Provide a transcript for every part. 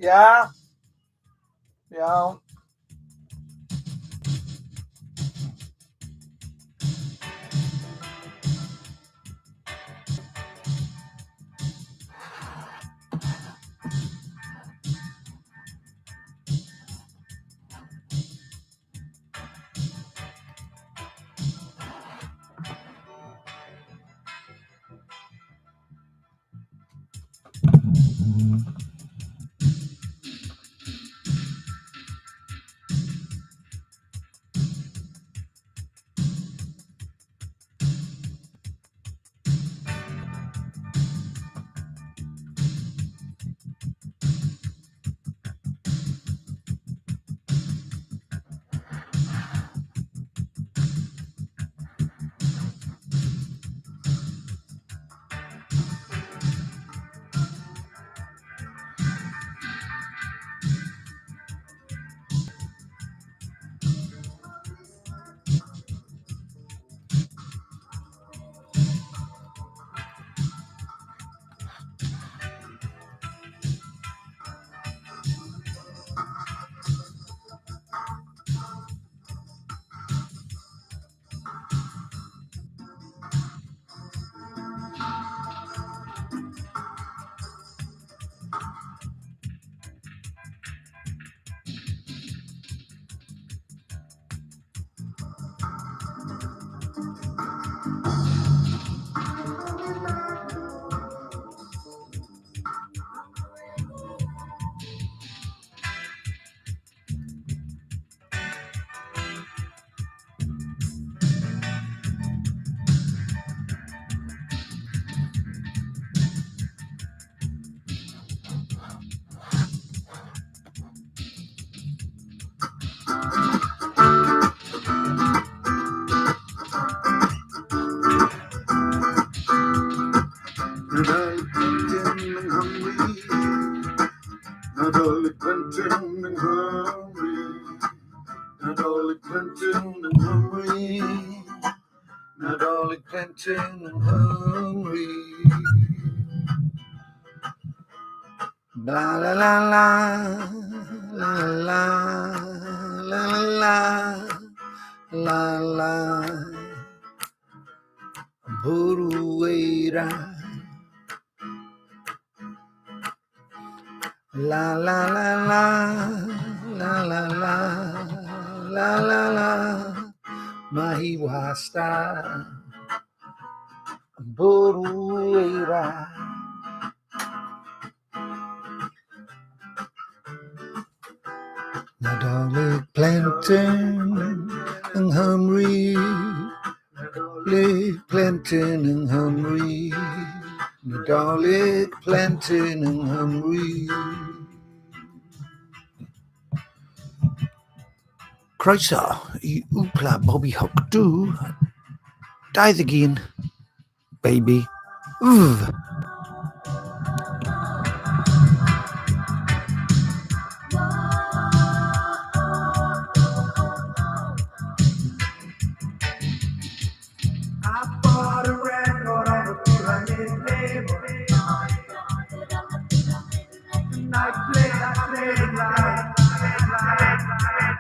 Ia? Iawn. Nadolig plentyn yng Nghymru, Nadolig plentyn yng Nghymru, Nadolig plentyn yng Nghymru, Nadolig plentyn yng Nghymru. La la la la, la la la la la la. Bwrw eira. La la la la, la la la, la la la. Mae hi wastad yn bwrw eira. Nadolig plentyn yng Nghymru, Nadolig plentyn yng Nghymru, Nadolig plentyn yng Nghymru. Croeso i Wpla Bobi Hook 2, 21, baby. Ugh. I bought a record on the pyramid label. And I played, I played it live, live, live, live.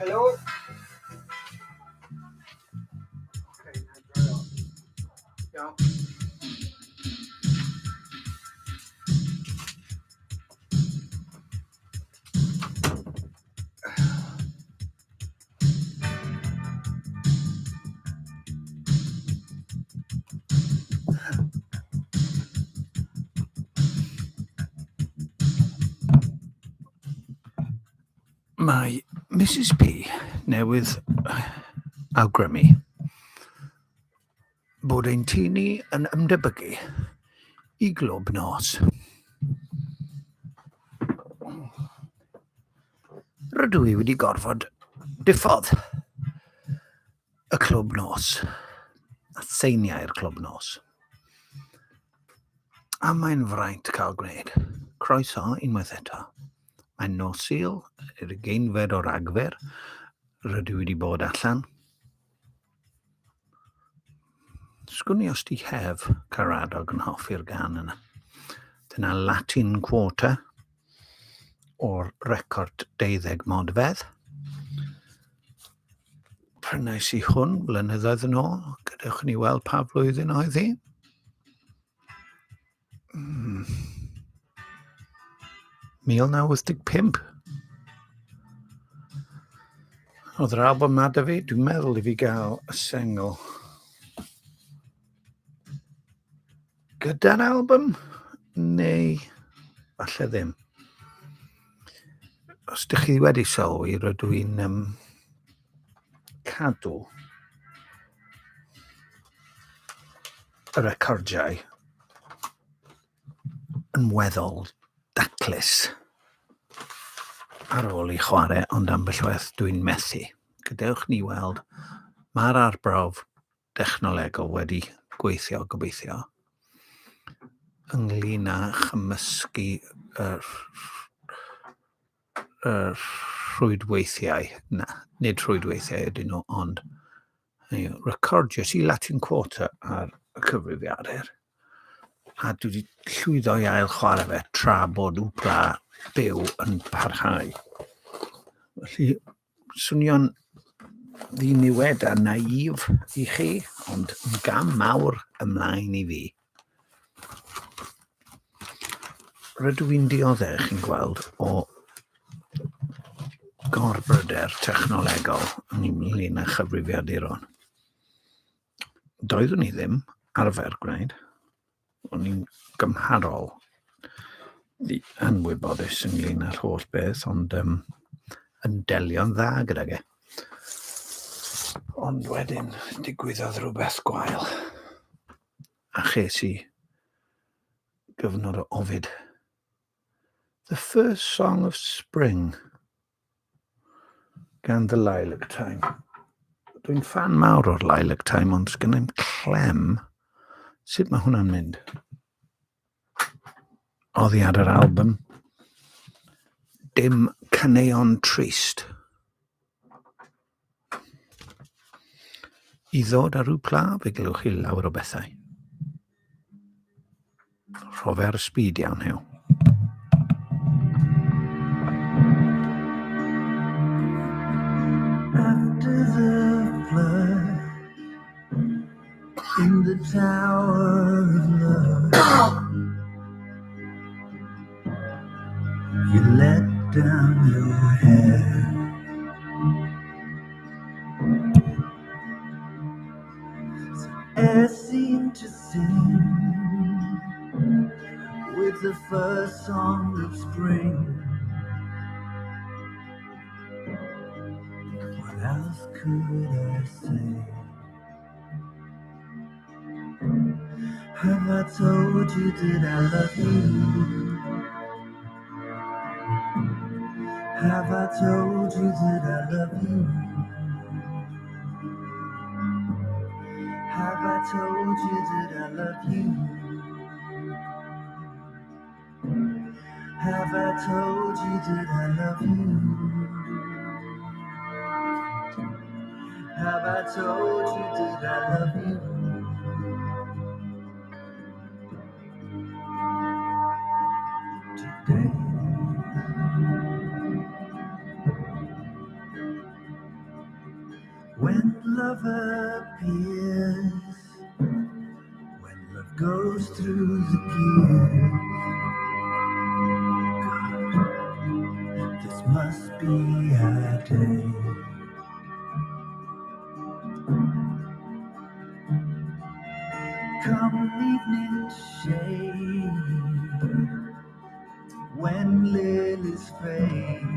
Helo? Okay, na i droi off. Iawn. Mae Mrs P newydd awgrymu bod ein tŷ ni yn ymdebygu i glwb nos. Rydw i wedi gorfod diffodd y clwb nos, a seiniau'r clwb nos. A mae'n fraint cael gwneud. Croeso unwaith eto. Mae'n nos Sul, yr ugeinfed o Ragfyr. Rydw i wedi bod allan. Sgwn i os di Hef Caradog yn hoffi'r gan yna. Dyna Latin Quarter o'r record deuddeg modfedd. Prynais i hwn blynyddoedd yn ôl. Gadewch i ni weld pa flwyddyn oedd hi. 1985. Oedd yr album ma da fi, dwi'n meddwl i fi gael y sengl. Gyda'r album, neu falle ddim. Os ydych chi wedi sylwi, rydw i'n cadw y recordiau yn weddol daclus ar ôl i chwarae, ond ambell waith dwi'n methu. Gadewch ni weld, mae'r arbrawf dechnolegol wedi gweithio, gobeithio, ynglyn â chymysgu yr, yr rhwydweithiau. Na, nid rhwydweithiau ydyn nhw, ond recordio si Latin Quarter ar y cyfrifiadur. A dwi wedi llwyddo i ail chwarae fe tra bod wpla byw yn parhau. Felly, swnio'n ddiniwed a naif i chi, ond yn gam mawr ymlaen i fi. Rydw i'n dioddef, chi'n gweld, o gorbryder technolegol ynglyn â chyfrifiaduron. Doeddwn i ddim arfer gwneud. O'n i'n gymharol anwybodus ynglyn â'r holl beth, ond yn delio'n dda gydag e. Ond wedyn digwyddodd rhywbeth gwael. A ches i gyfnod o ofid. The First Song of Spring gan The Lilac Time. Dwi'n fan mawr o'r Lilac Time, ond sgen i'm clem sut mae hwnna'n mynd. Oddi ar yr album. Dim caneuon trist. I ddod ar rhyw pla, fe glywch chi lawer o bethau. Rho fe ar y speed iawn, Huw. After the flood in the tower of love you let down your hair. The air seemed to sing with the first song of spring. What else could I say? Have I told you that I love you? Have I told you that I love you? Have I told you that I love you? Have I told you that I love you? Have I told you that I love you? Today. When love appears, when love goes through the gears, God, this must be a day. Come evening shade, when lilies fade,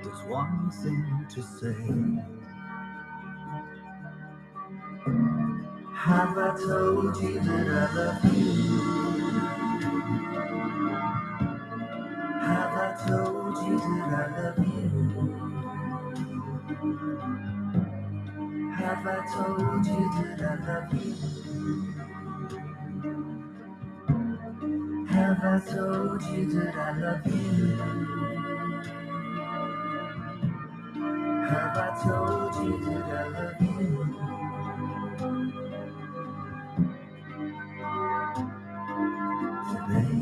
there's one thing to say. Have I told you that I love you? Have I told you that I love you? Have I told you that I love you? Have I told you that I love you? Have I told you that I love you? Today.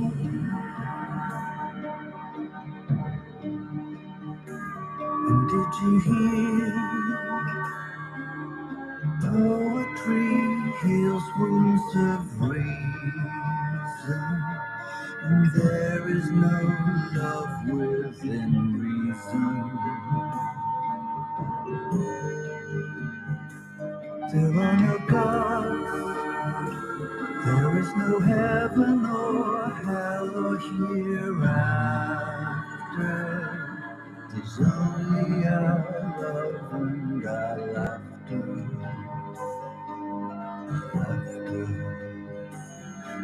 And did you hear? Poetry heals wounds of reason, and there is no love within reason. There are no gods, there is no heaven or hell or hereafter. There's only our love and our laughter, laughter.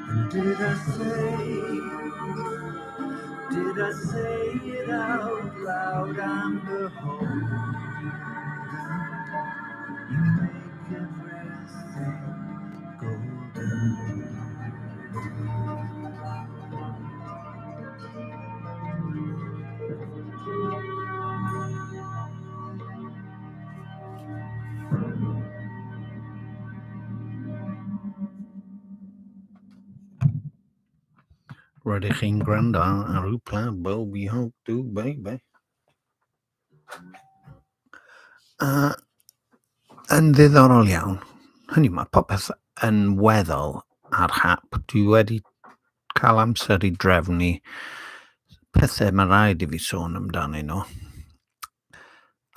And did I say it out loud? I'm beholden. You make everything golden. Rydych chi'n gwrando ar Wpla Bob Hope Do Baby. A yn ddiddorol iawn, hynny mae popeth yn weddol ar hap. Dwi wedi cael amser i drefnu pethau mae rhaid i fi sôn amdanyn nhw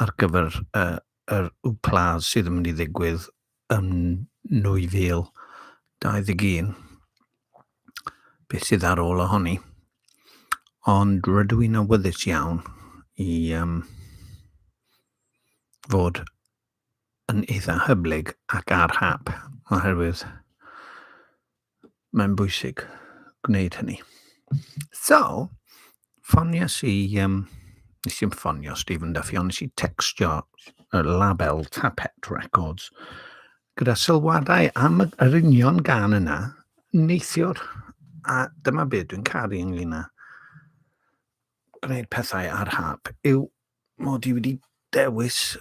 ar gyfer yr wplas sydd yn mynd i ddigwydd yn 2021. Beth sydd ar ôl ohoni. Ond rydw i'n awyddus iawn i fod yn eitha hyblyg ac ar hap, oherwydd mae'n bwysig gwneud hynny. So, ffoniais i, nes i'm ffonio Stephen Duffy, ond nes i textio y label Tapet Records gyda sylwadau am yr union gan yna neithiwr. A dyma beth dwi'n caru ynglyn â gwneud pethau ar hap, yw mod i wedi dewis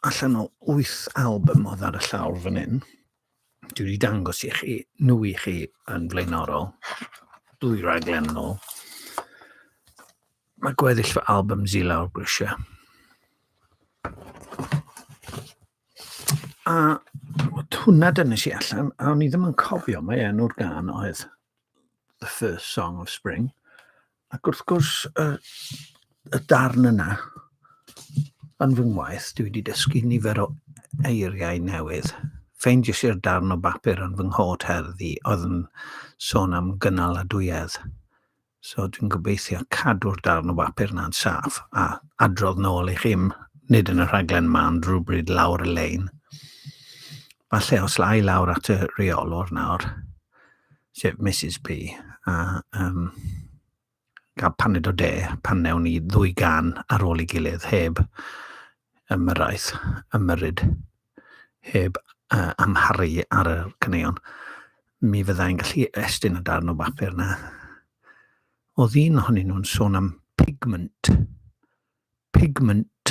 allan o 8 album oedd ar y llawr fan hyn. Dwi wedi dangos i chi, nhw i chi yn flaenorol, 2 raglen yn ôl. Mae gweddill fy albums i lawr grisiau. A hwnna dynnes i allan, a o'n i ddim yn cofio mai enw'r gân oedd The First Song of Spring. Ac wrth gwrs, y darn yna, yn fy ngwaith, dwi wedi dysgu nifer o eiriau newydd. Ffeindiais i'r darn o bapur yn fy nghot herddi oedd yn sôn am gynaladwyedd. So dwi'n gobeithio cadw'r darn o bapur yna'n saff a adrodd nôl i chi, nid yn y rhaglen ma, ond rhywbryd lawr y lein. Falle os lai lawr at y rheolwr nawr, sef Mrs P, a gael paned o de pan newn ni 2 gan ar ôl ei gilydd heb ymyrraeth, ymyrryd, heb amharu ar y caneuon, mi fyddai'n gallu estyn y darn o bapur na. Oedd un ohonyn nhw'n sôn am pigment. Pigment.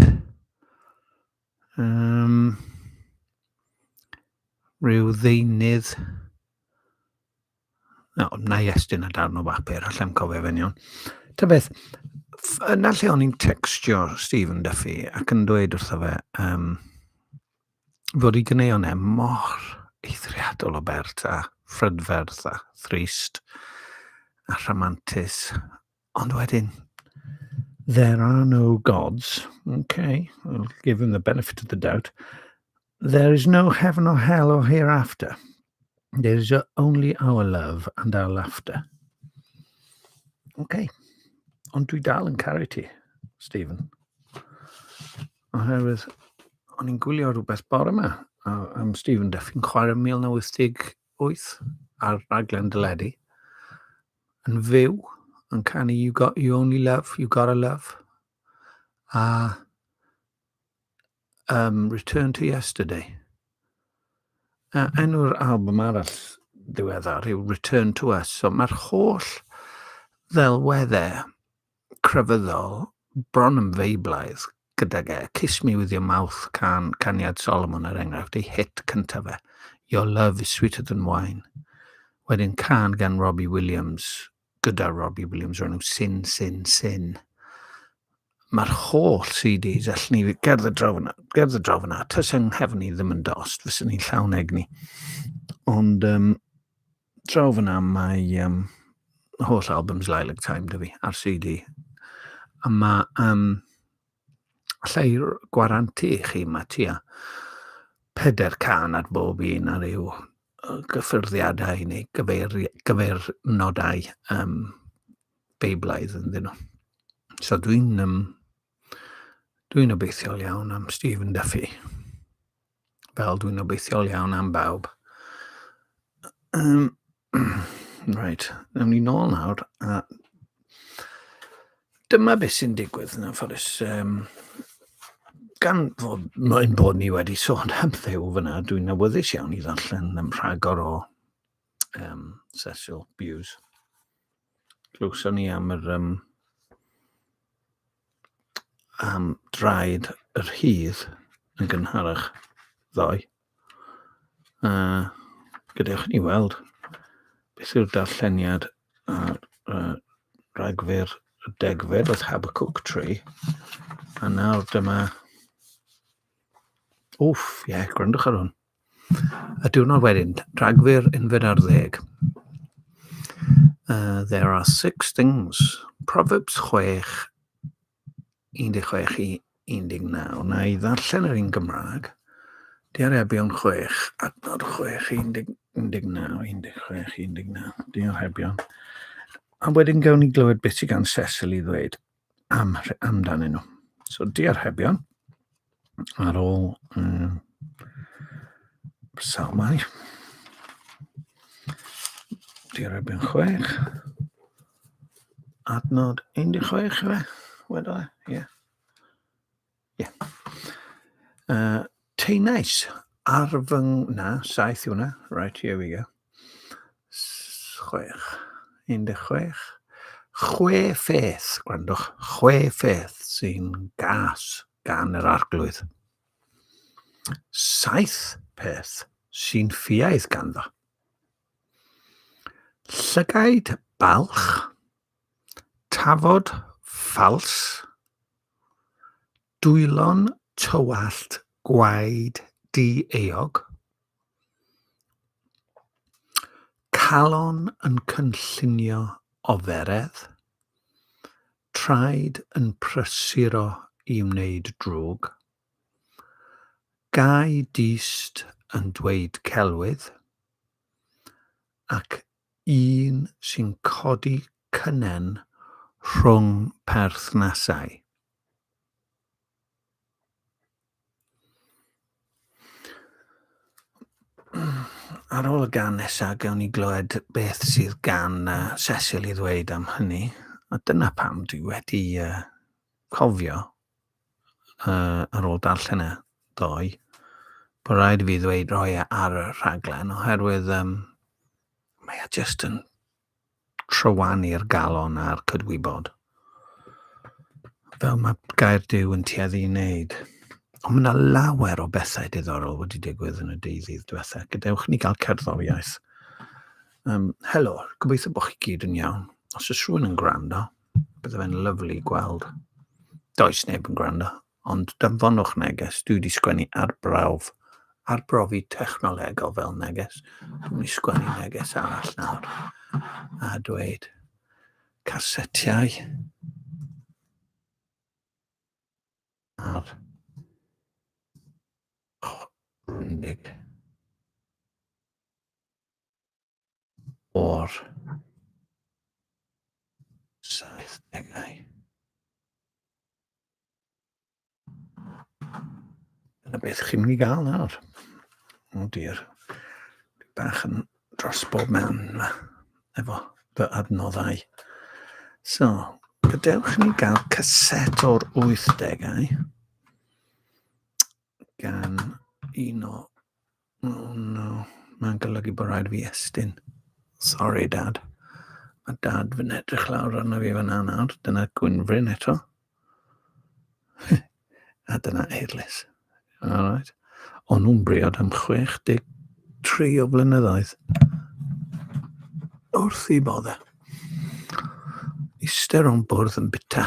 Rhyw ddeunydd. No, na i estyn y darn o bapur, allai'm cofio fe'n iawn. Ta beth, Yna lle o'n i'n textio Stephen Duffy ac yn dweud wrtho fe um, fod ei ganeuon e mor eithriadol o bert a phrydferth a thrist a rhamantus. Ond wedyn, there are no gods. Okay, I'll give him the benefit of the doubt. There is no heaven or hell or hereafter. There is only our love and our laughter. Okay. Ond dwi dal yn caru ti, Stephen. Oherwydd, o'n i'n gwylio rhywbeth bore yma am Stephen Duffy'n chwarae 1988 ar raglen deledu yn fyw, yn canu You Got You Only Love, You Gotta Love, a um, Return to Yesterday. A enw'r album arall ddiweddar yw Return to Us. So mae'r holl ddelweddau crefyddol bron yn feiblaidd gydag e. Kiss Me With Your Mouth, can, caniad Solomon er enghraifft, ei hit cyntaf e. Your Love is Sweeter Than Wine. Wedyn can gan Robbie Williams, gyda Robbie Williams o'r enw Sin, Sin, Sin. Mae'r holl CDs, allwn ni gerdded draw fyna, gerdded draw fyna, tase 'nghefn i ddim yn dost, fyswn ni'n llawn egni. Ond um, draw fyna mae um, holl albums Lilac Time 'da fi ar CD. A mae, um, allai gwarantu i chi, mae tua pedair can ar bob un ar yw gyffyrddiadau neu gyfeir, gyfeirnodau um, Beiblaidd ynddyn nhw. So dwi'n um, dwi'n obeithiol iawn am Stephen Duffy. Fel dwi'n obeithiol iawn am bawb. Um, right, nawn ni nôl nawr. A dyma beth sy'n digwydd yn anffodus. Um, gan fod mae'n bod ni wedi sôn am ddew fyna, dwi'n awyddus iawn i ddarllen am rhagor o um, Cecil Buse. Glywson ni am yr um, am draed yr hydd yn gynharach ddoe. Uh, gadewch ni weld beth yw'r darlleniad ar uh, Rhagfyr y degfed oedd Habakkuk 3. A nawr dyma... Wff, ie, yeah, gwrandwch ar hwn. Y diwrnod wedyn, Rhagfyr unfed ar ddeg. There are six things. Proverbs 6, 16 i 19. Na i ddarllen yr un Gymraeg. Diarebion 6, adnod 6, 19, 16, 19. Diarebion. A wedyn gawn ni glywed beth sydd gan Cecil i ddweud am, amdanyn nhw. So diarhebion ar ôl um, salmau. Diarhebion 6. Adnod 16 efe, wedodd e, ie. Ie. Uh, Teinais ar fy... Na, 7 yw hwnna. Right, here we go. 6. 16. Chwe pheth, gwrandwch, chwe pheth sy'n gas gan yr arglwydd. Saith peth sy'n ffiaidd ganddo. Llygaid balch, tafod ffals, dwylo'n tywallt gwaed di-euog, calon yn cynllunio oferedd, traed yn prysuro i wneud drwg, Gau dyst yn dweud celwydd, ac un sy'n codi cynnen rhwng perthnasau. Ar ôl y gan nesaf, gawn ni glywed beth sydd gan Cecil i ddweud am hynny. A dyna pam dwi wedi uh, cofio uh, ar ôl darllen e ddoe, bod rhaid i fi ddweud rhoi e ar y rhaglen, oherwydd um, mae e jyst yn trywanu'r galon a'r cydwybod. Fel mae gair Duw yn tueddu i wneud. Ond mae yna lawer o bethau diddorol wedi digwydd yn y deuddydd diwetha. Gadewch ni gael cerddoriaeth. Um, helo, gobeithio bod chi gyd yn iawn. Os oes rhywun yn gwrando, Bydde fe'n lyfli gweld. Does neb yn gwrando, ond danfonwch neges. Dwi wedi sgwennu arbrawf, arbrofi technolegol fel neges. Dwi'n mynd i sgwennu neges arall nawr a dweud casetiau ar 60 o'r 70au. Dyna beth chi'n mynd i gael nawr. O dir. Dwi bach yn dros bob man yma efo fy adnoddau. So, gadewch ni gael caset o'r 80au gan un o... Oh no, mae'n golygu bod rhaid fi estyn. Sorry, Dad. Mae Dad fy edrych lawr arno fi fyna nawr. Dyna Gwynfryn eto. A dyna Eirlys. All right. O'n nhw'n briod am 63 o flynyddoedd. Wrth i bodde. Eistedd o'n bwrdd yn bita.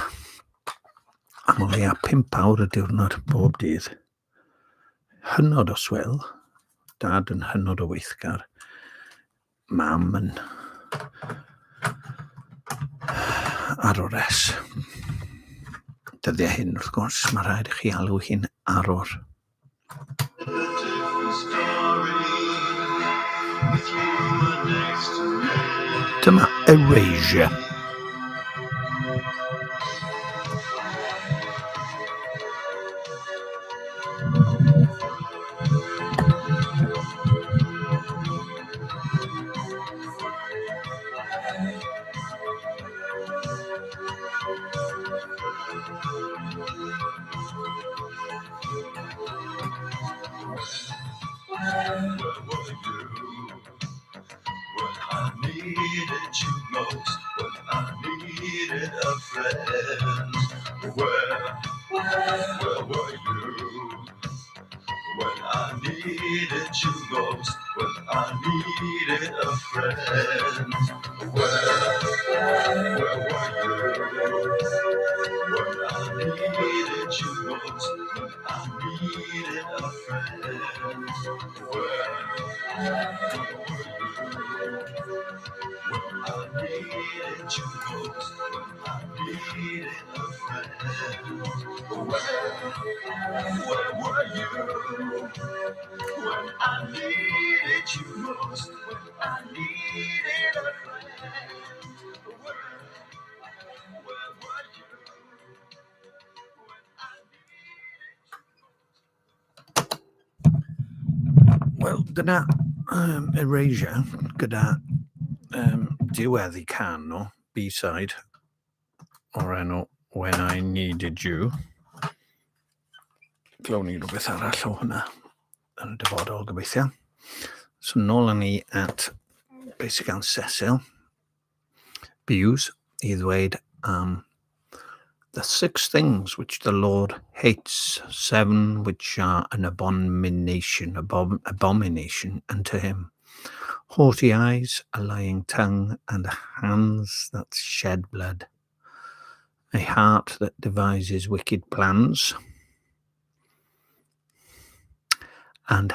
Am o leia 5 awr y diwrnod bob dydd. Hynod o swil. Dad yn hynod o weithgar. Mam yn arwres. Dyddiau hyn, wrth gwrs, mae rhaid i chi alw hi'n arwr. Dyma Erasure. Wel, dyna um, Erasure gyda um, diwedd i can nhw, B-side, o'r enw When I Needed You. Glown ni rhywbeth arall o hwnna yn y dyfodol, gobeithio. So nôl â ni at beth sydd gan Cecil Buse i ddweud am the six things which the Lord hates, seven which are an abomination, abomination unto him. Haughty eyes, a lying tongue, and hands that shed blood, a heart that devises wicked plans, and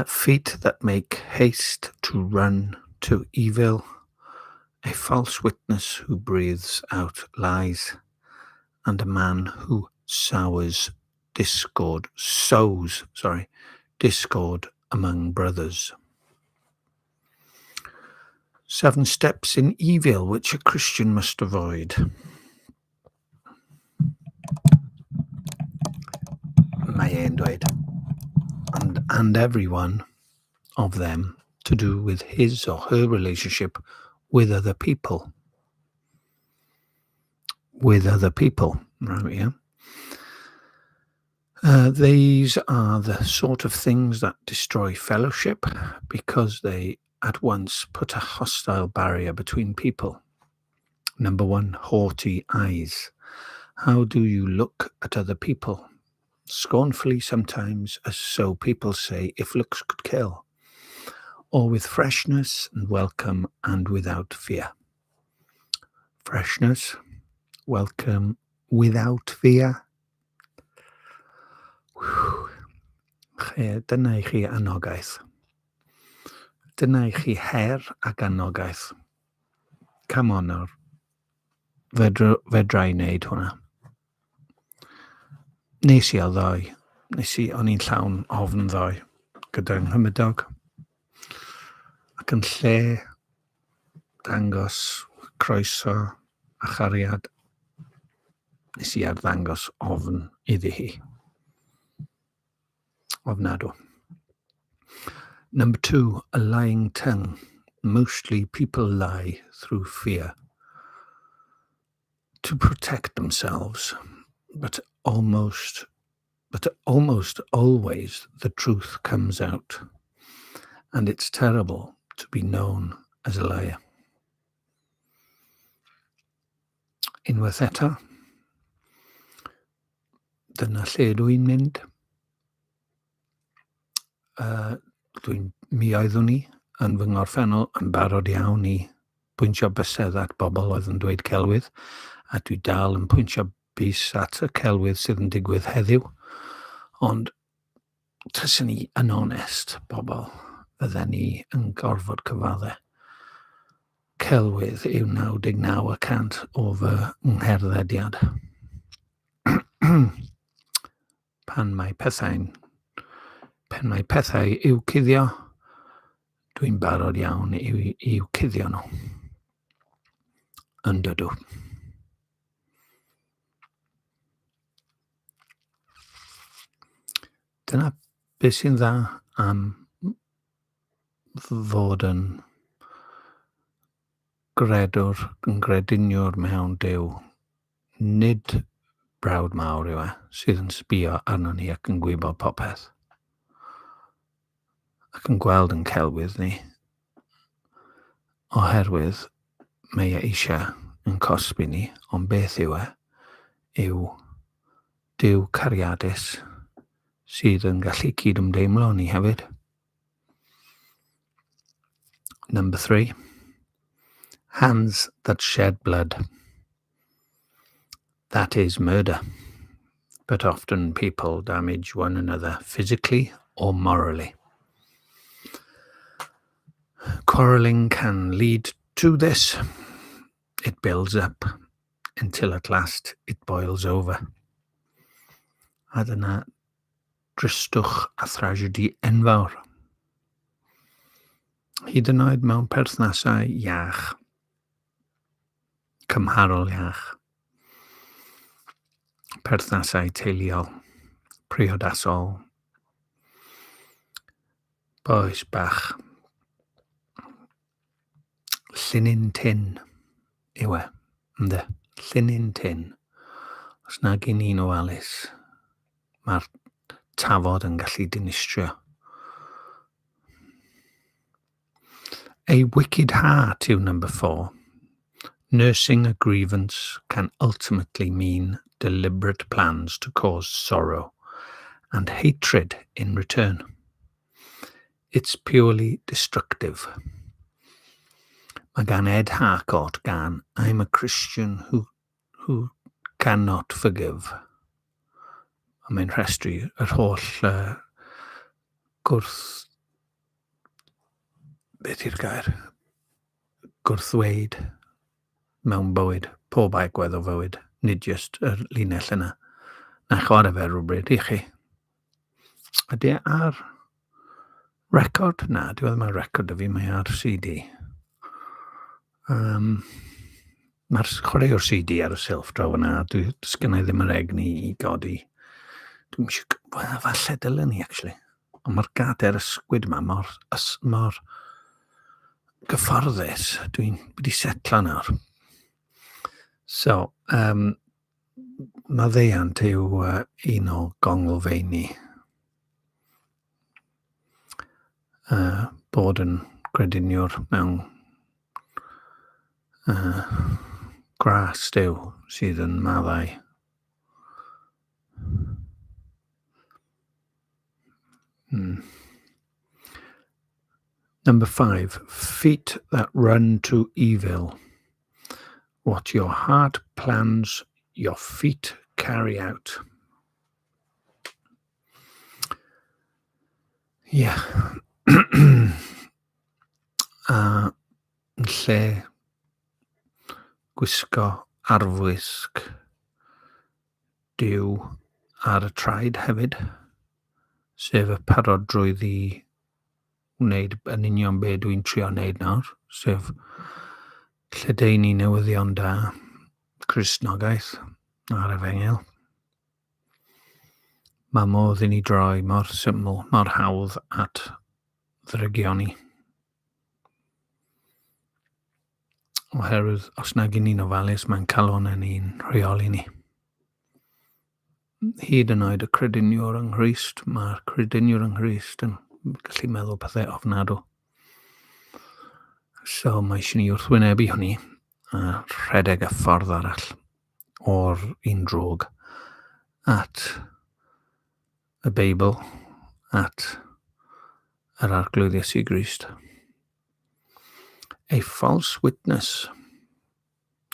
feet that make haste to run to evil, a false witness who breathes out lies, and a man who sours discord, sows, sorry, discord among brothers. Seven steps in evil which a Christian must avoid. Mae e'n dweud, and, and every one of them to do with his or her relationship with other people. With other people, right, yeah. These are the sort of things that destroy fellowship because they at once put a hostile barrier between people. Number one, haughty eyes. How do you look at other people? Scornfully sometimes, as so people say, if looks could kill, or with freshness and welcome and without fear. Freshness. Welcome without fear. Whew. Dyna i chi anogaeth. Dyna i chi her ac anogaeth. Come on nawr. Fedra, fedra i wneud hwnna. Nes i o ddoe. Nes i, o'n i'n llawn ofn ddoe gyda nghymydog. Ac yn lle dangos croeso a chariad, nes i arddangos ofn iddi hi. Ofnadw. Number two, a lying tongue. Mostly people lie through fear to protect themselves, but almost but almost always the truth comes out. And it's terrible to be known as a liar. Unwaith eto, dyna lle dwi'n mynd. Uh, dwi'n, mi oeddwn i yn fy ngorffennol yn barod iawn i pwyntio bysedd at bobl oedd yn dweud celwydd, a dwi dal yn pwyntio bys at y celwydd sydd yn digwydd heddiw. Ond tyswn ni yn onest, bobl, fydden ni yn gorfod cyfadde. Celwydd yw 99% o fy ngherddediad. Pan mae pethau'n pan mae pethau i'w cuddio, dwi'n barod iawn i'w, i'w cuddio nhw. Yn dydw. Dyna beth sy'n dda am fod yn gredwr, yn grediniwr mewn Duw. Nid brawd mawr yw e, sydd yn sbio arno ni ac yn gwybod popeth. Ac yn gweld yn celwydd ni. Oherwydd mae e eisiau yn cosbi ni, ond beth yw e? Yw Duw cariadus sydd yn gallu cyd-ymdeimlo ni hefyd. Number three, hands that shed blood. That is murder. But often people damage one another physically or morally. Quarrelling can lead to this. It builds up until at last it boils over. A dyna dristwch a thragedy enfawr. Hyd yn oed mewn perthnasau iach, cymharol iach, perthnasau teuluol, priodasol, boes bach, llinyn tyn yw e, ynde, llinyn tyn. Os nag i ni'n ofalus, mae'r tafod yn gallu dinistrio. A wicked heart yw number four. Nursing a grievance can ultimately mean deliberate plans to cause sorrow and hatred in return. It's purely destructive. Mae gan Ed Harcourt gan I'm a Christian who, who cannot forgive. A mae'n rhestru yr holl uh, gwrth... Beth yw'r gair? Gwrthweud mewn bywyd, pob agwedd o fywyd, nid jyst yr linell yna. Na chwarae fe rhywbryd i chi. Ydy e ar record? Na, dwi ddim ar record y fi, mae ar CD. Um, Mae'r chwaraewr CD ar y silff draw fyna, dwi, sgynna i ddim yr egni i godi. Dwi'n eisiau, well, falle dylen ni, actually. Ond mae'r gader ysgwyd yma mor, ys, mor gyfforddus. Dwi'n wedi setlo nawr. So, um, maddeuant yw uh, un o gonglfeini uh, bod yn grediniwr mewn uh, gras Duw sydd yn maddau. Number five, feet that run to evil. What your heart plans, your feet carry out. Ie. Yeah. A yn lle gwisgo arfwisg Duw ar y traed hefyd, sef y parodrwydd i wneud yn union be dwi'n trio wneud nawr, sef lledaenu newyddion da Cristnogaeth a'r Efengyl. Mae modd i ni droi mor syml, mor hawdd at ddrygioni. Oherwydd os nag i ni'n ofalus, mae'n calonau ni'n rheoli ni. Hyd yn oed y crediniwr yng Nghrist, mae'r crediniwr yng Nghrist yn gallu meddwl pethau ofnadw. So mae eisiau ni wrthwynebu hynny a rhedeg y ffordd arall o'r un drwg at y Beibl, at yr Arglwydd Iesu Grist. A false witness.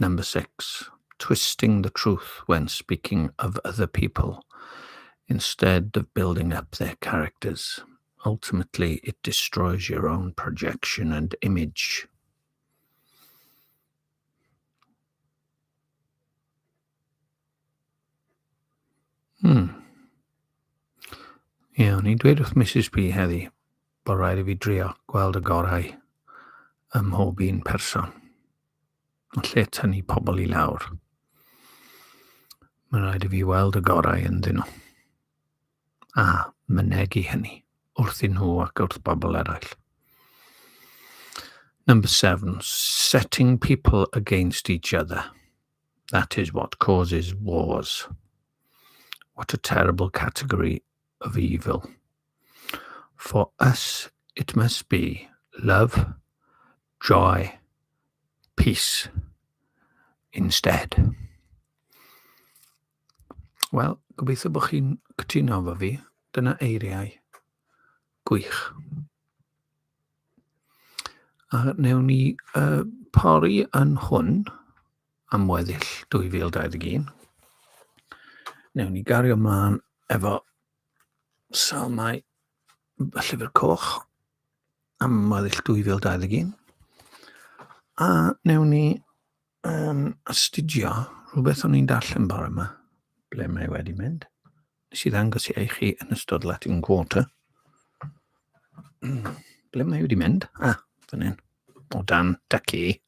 Number 6. Twisting the truth when speaking of other people instead of building up their characters. Ultimately, it destroys your own projection and image. Ie, yeah, o'n i'n dweud wrth Mrs P heddi bod rhaid i fi drio gweld y gorau ym mhob un person. Yn lle tynnu pobl i lawr. Mae'n rhaid i fi weld y gorau ynddyn nhw. A mynegi hynny wrthyn nhw ac wrth bobl eraill. Number 7. Setting people against each other. That is what causes wars. What a terrible category of evil. For us, it must be love, joy, peace instead. Wel, gobeithio bod chi'n cytuno efo fi. Dyna eiriau gwych. A wnewn ni pori yn hwn am weddill 2021. Wnewn ni gario mlaen efo Salmau y Llyfr Coch am weddill 2021. A wnewn ni astudio rhywbeth o'n i'n darllen bore yma, ble mae wedi mynd. Nes i ddangos i chi yn ystod Latin Quarter. Ble mae wedi mynd? Ah, fan hyn. O dan Ducky.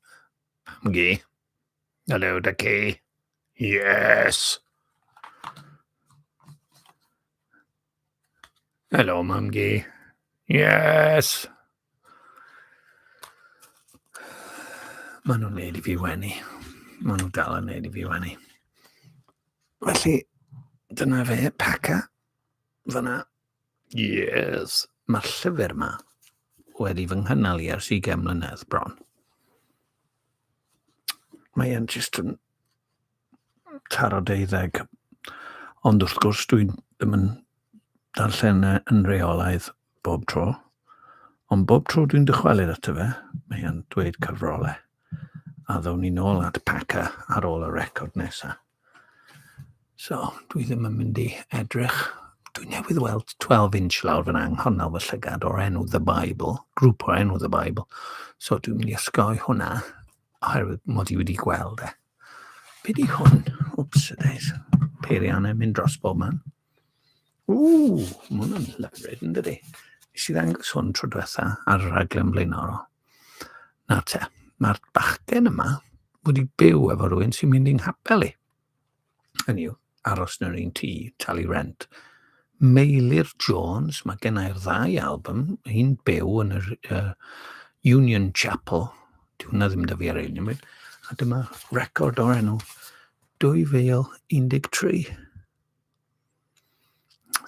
Pam gi. Hello, Ducky. Yes! Hello, Mam-gu. Yes! Maen nhw'n neud i fi wenu. Maen nhw dal yn neud i fi wenu. Felly, dyna fe, Paca. Fyna. Yes! Mae'r llyfr yma wedi fy nghynnal i ers 20 mlynedd bron. Mae e'n jyst yn taro deuddeg. Ond wrth gwrs, dwi ddim yn darllen e yn rheolaidd bob tro. Ond bob tro dwi'n dychwelyd ato fe, mae e'n dweud cyfrolau. A ddown ni nôl at Paca ar ôl y record nesaf. So, dwi ddim yn mynd i edrych. Dwi newydd weld 12 inch lawr fyna yng nghornel fy llygad o'r enw The Bible, grŵp o'r enw The Bible. So dwi'n mynd i osgoi hwnna, oherwydd mod i wedi gweld e. Be di hwn? Wps, y days. Peiriannau mynd dros bob man. Ww, mae hwnna'n lyfryd, yn dydi? Nes i ddangos hwn tro diwetha ar y rhaglen blaenorol. Na te, mae'r bachgen yma wedi byw efo rhywun sy'n mynd i'n nghapel i. Hynny yw, aros yn yr un tŷ, talu rent. Meilir Jones, mae gennau'r ddau album, un byw yn yr Union Chapel, di hwnna ddim da fi ar ein bryd, a dyma record o'r enw 2013.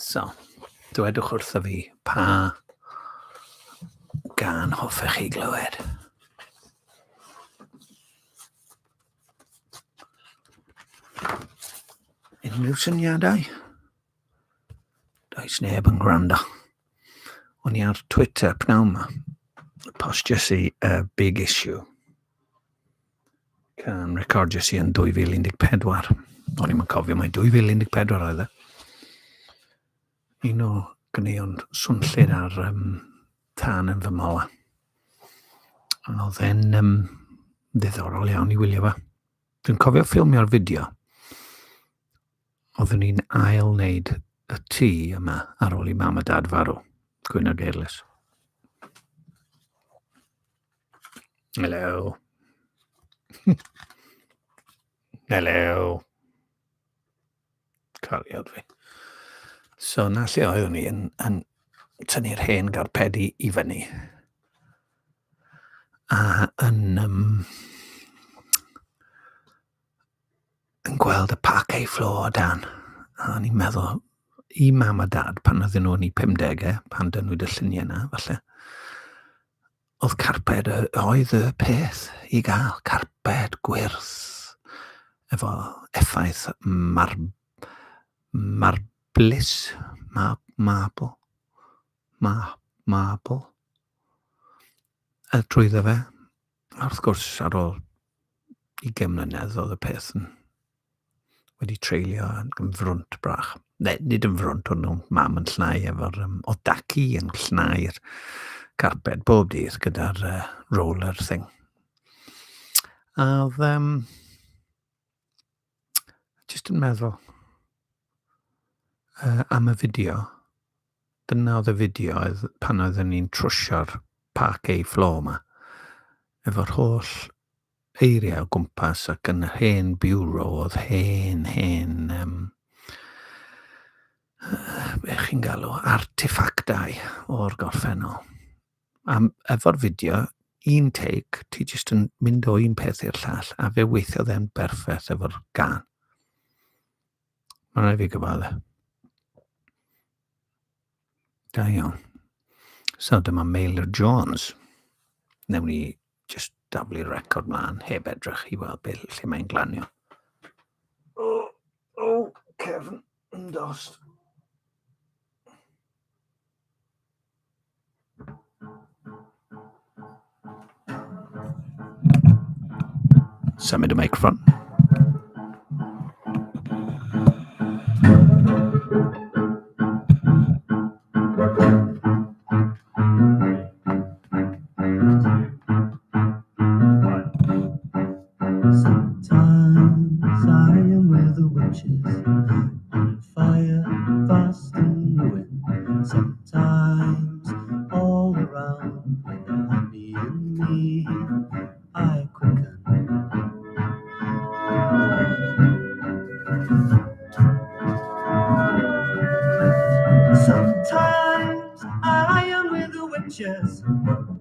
So, dwedwch wrtho fi pa gân hoffech chi glywed. Unrhyw syniadau? Does neb yn gwrando. O'n i ar Twitter pnawn yma. Postiais i a big issue. Can recordio si yn 2014. O'n i'n cofio mai 2014 oedd e. Un o ganeuon swnllyd ar tân yn fy mola. Oedd e'n ddiddorol iawn i wylio fe. Dwi'n cofio ffilmio'r fideo. Oeddwn ni'n ail wneud y tŷ yma ar ôl i mam a dad farw. Gwyn ag Eirlys. Hello. Hello. Cariad fi. So na lle oeddwn i yn tynnu'r hen garpedi i fyny. A yn gweld y parquet floor o dan. A o'n i'n meddwl, i mam a dad, pan oedden nhw yn eu 50au, pan dynnwyd y lluniau yna, falle, oedd carped, oedd y peth i gael, carped gwyrdd, efo effaith marblis, marble, marble, a drwyddo fe. A wrth gwrs, ar ôl 20 mlynedd, oedd y peth yn wedi treulio yn frwnt brach. Ne, nid yn frwnt, ond nhw mam yn llnau efo'r... Oedd daci yn llnau'r carped bob dydd gyda'r roller thing. A oedd... Jyst yn meddwl am y fideo. Dyna oedd y fideo oedd pan oeddwn ni'n trwsio'r parquet floor yma. Efo'r holl eiriau o gwmpas ac yn yr hen bureau oedd hen, hen, be chi'n galw, arteffactau o'r gorffennol. A efo'r fideo, un take, ti jyst yn mynd o un peth i'r llall, a fe weithiodd e'n berffaith efo'r gan. Mae'n rhaid fi gyfadde. Da iawn. So dyma Meilir Jones. Newn ni just daflu'r record mlaen, heb edrych i weld be, lle mae'n glanio. O, oh, oh, cefn yn dost. Symud y microffon. Sometimes I am with the witches on fire, fast and ruin. Sometimes all around with the honey in me, I quicken. Sometimes I am with the witches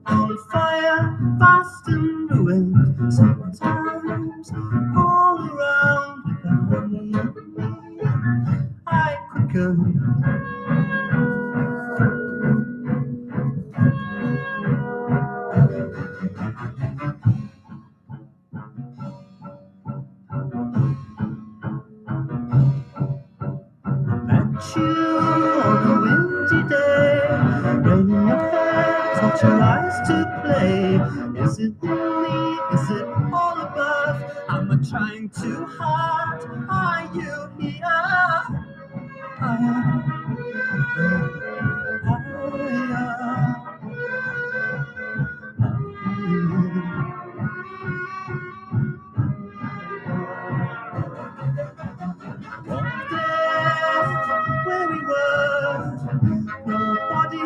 on fire, fast and ruined. Sometimes all around with the honey in me, I quicken. Met you on a windy day, rain in your hair, taught your eyes to play. Is it in me? Is it all above? Am I trying too hard? Are you here? I am. I am. Where we were, your body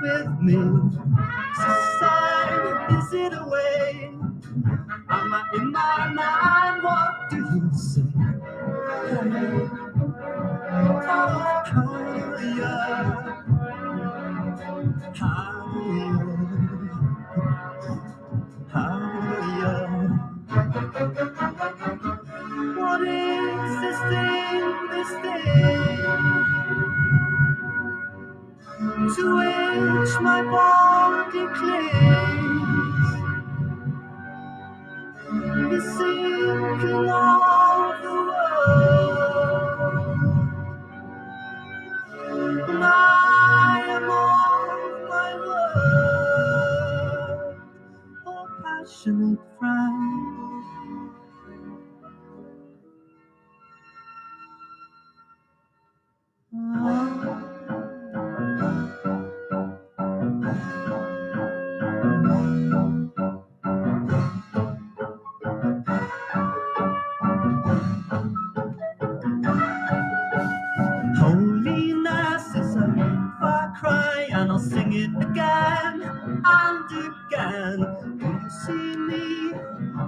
with me. It's a sign, is it a way? Am I in my mind? What do you say? Higher, higher, higher. What is this thing, this thing, to which my body clings? The sinking of the world, and I am of my word. Oh, passionate friend,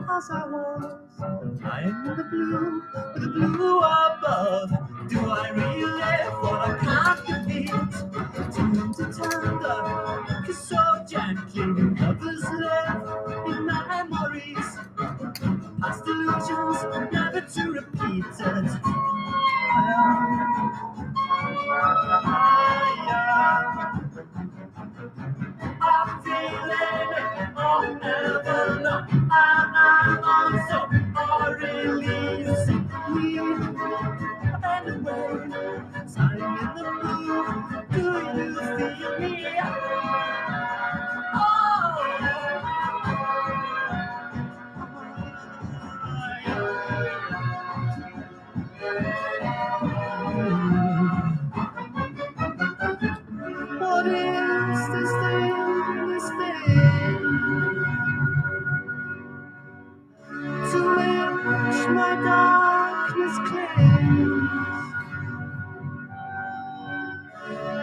As I was, lying in the blue, with the blue above. Do I really for I can't compete? Tender, tender, kiss so gently. Lovers live in memories, past illusions never to repeat it. I'm feeling it, oh never know. I'm on so I release we anyway. Time in the blue, do you feel me? Oh. What is this thing, to which my darkness clings?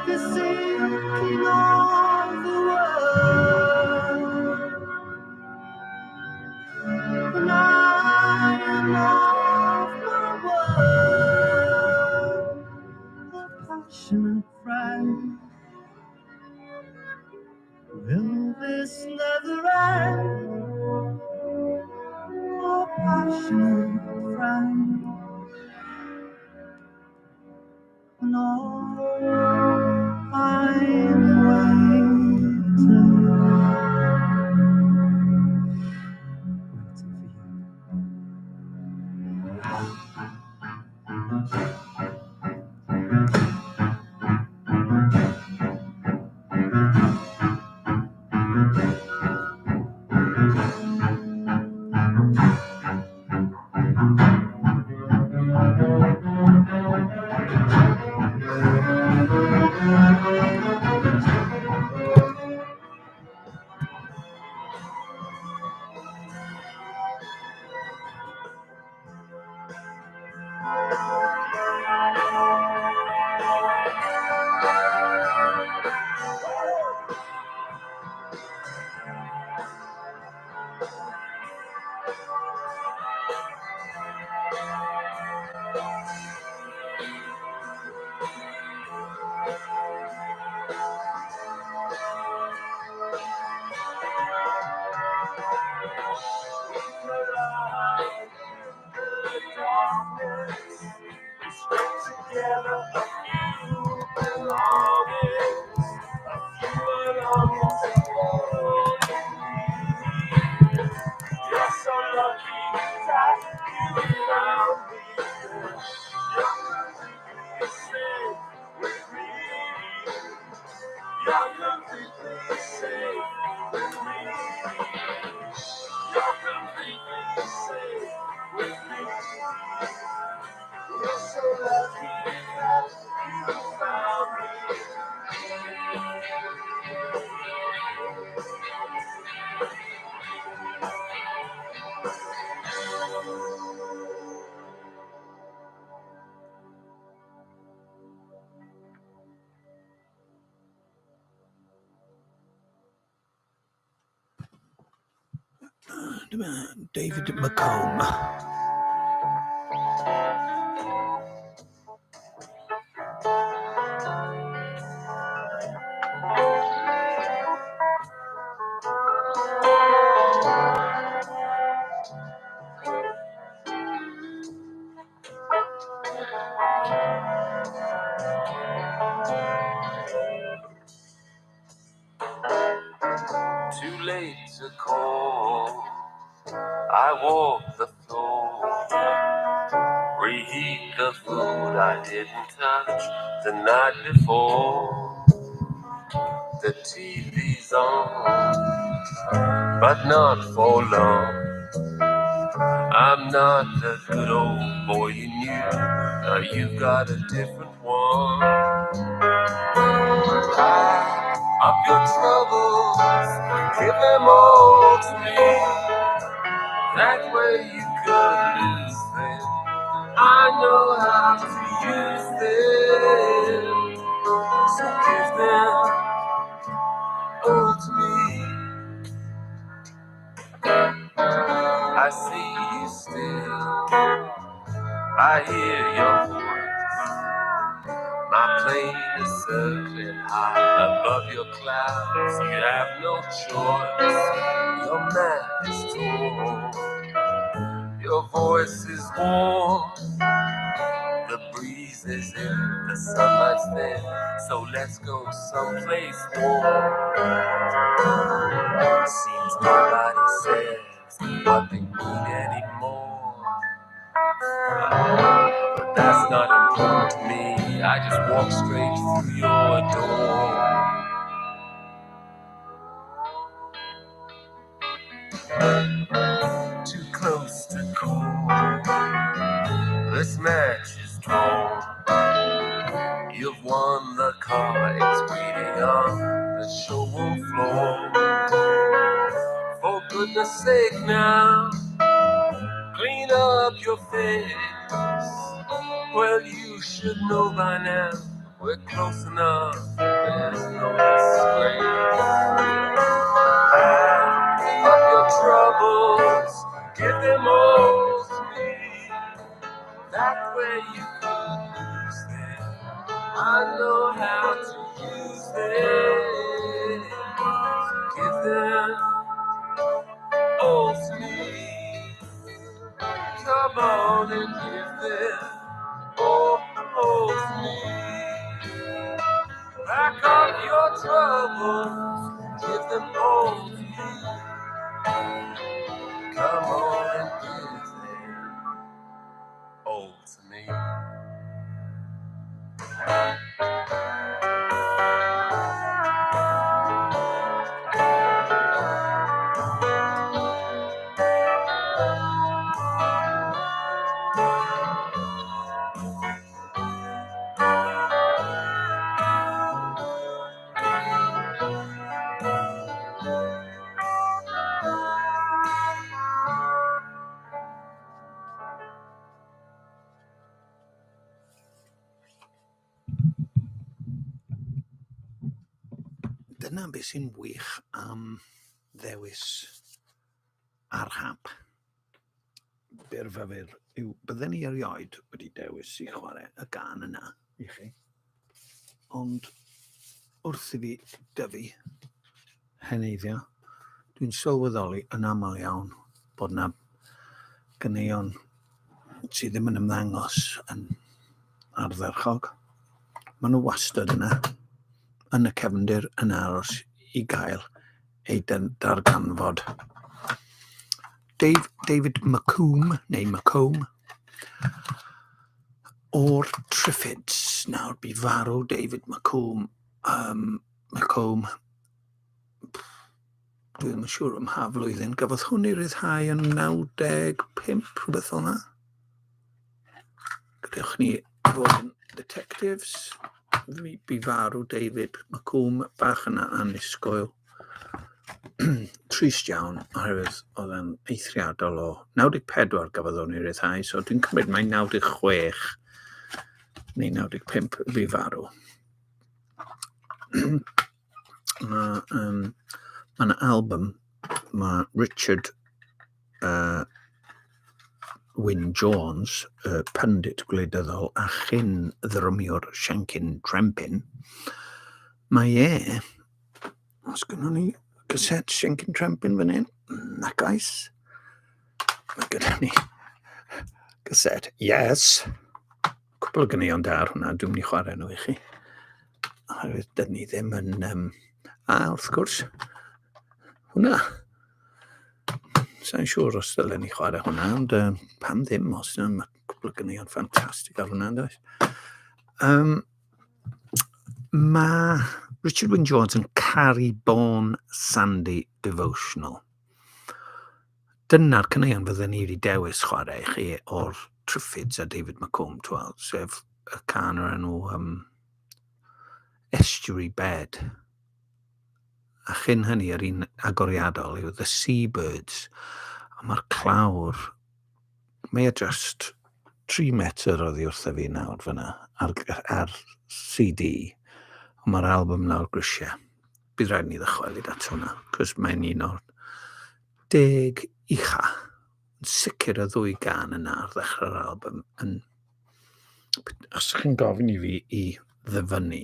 The sinking of the world, and I am of my world. A passionate friend, will this never end? Oh, passionate friend, and all I'm waiting, waiting for you. David McComb. Too late to call. I walk the floor, reheat the food I didn't touch the night before. The TV's on, but not for long. I'm not the good old boy you knew. Now you've got a different one. Pack up your troubles, give them all to me. That way you could lose them. I know how to use them. So give them all to me. I I see you still. I hear your voice. My plane is circling high above your clouds. You have no choice. Your map is torn. Your voice is warm. The breeze is in, the sunlight's there. So let's go someplace warm. Seems nobody says what they mean anymore. But that's not important to me. I just walk straight through your door. Too close to call. This match is drawn. You've won the car, it's waiting on the showroom floor. For goodness sake now, clean up your face. Well, you should know by now, we're close enough, there's no disgrace. Pack up your troubles, give them all to me. That way you could lose them. I know how to use them. Give them all to me. Come on and give them all to me. Pack up your troubles, give them all to me. Come on and give them all to me. Dyna beth sy'n wych am ddewis ar hap byrfyfyr yw bydden ni erioed wedi dewis i chwarae y gân yna i chi. Ond wrth i fi dyfu, heneiddio, dwi'n sylweddoli yn aml iawn bod 'na ganeuon sydd ddim yn ymddangos yn ardderchog. Maen nhw wastad yna, yn y cefndir, yn aros i gael eu darganfod. Dave, David McComb, neu McComb, o'r Triffids. Nawr, bu farw David McComb, McComb dwi ddim yn siŵr ym mha flwyddyn, gafodd hwn ei ryddhau yn 95, rhywbeth fel yna. Gadewch ni fod yn detectives. Mi bu farw David McComb bach yna annisgwyl. Trist iawn, oherwydd oedd e'n eithriadol o 94 gafodd hwn ei ryddhau, so dwi'n cymryd mai 96 neu 95 bu farw. Mae ma 'na album, mae Richard Wyn Jones, y pundit gwleidyddol a chyn ddrymiwr Siencyn Trempyn, mae e, os gynnon ni cassette Siencyn Trempyn fan hyn, nac oes, mae gyda ni cassette, yes, Cwpl o ganeuon da ar hwnna, dwi'n mynd i chwarae nhw i chi. Oherwydd dyn ni ddim yn... a wrth gwrs, hwnna. Sa'n siŵr os dylen ni chwarae hwnna, ond pam ddim, os yna, mae cwpl o ganeuon ffantastig ar hwnna, does? Mae Richard Wyn Jones yn caru Born Sandy Devotional. Dyna'r caneuon fydden ni wedi dewis chwarae i chi o'r Triffids a David McComb, twel, sef y can o'r enw Estuary Bed. A chyn hynny, yr un agoriadol yw The Seabirds. A mae'r clawr, mae e just 3 metr oddi wrtho fi nawr fyna, ar CD, ond mae'r album lawr grisiau. Bydd rhaid ni ddychwelyd at hwnna, cos mae'n un o'r 10 ucha. Yn sicr y ddwy gan yna ar ddechrau'r album yn... Os ydych chi'n gofyn i fi i ddyfynnu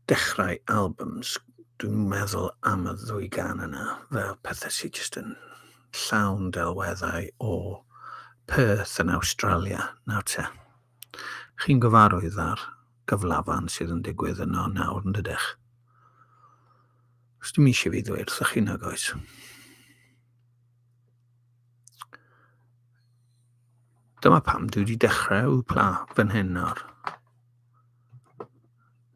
dechrau albums, dwi'n meddwl am y ddwy gan yna fel pethau sydd jyst yn llawn delweddau o Perth yn Awstralia. Nawr te, chi'n gyfarwydd â'r gyflafan sydd yn digwydd yno nawr, yn dydych? Os dim eisiau fi ddweud wrthych chi nag oes. Dyma pam dwi wedi dechrau wpla fan hyn nawr.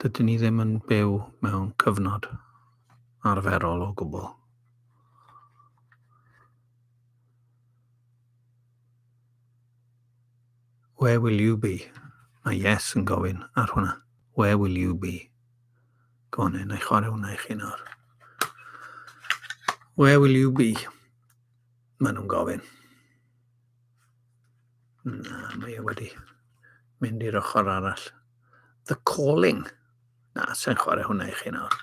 Dydyn ni ddim yn byw mewn cyfnod arferol o gwbl. Where will you be? Mae Yes yn gofyn ar hwnna. Where will you be? Go on, na i chwarae hwnna i chi nawr. Where will you be? Maen nhw'n gofyn. Na, mae e wedi mynd i'r ochr arall. The Calling. Na, sa'n chwarae hwnna i chi nawr.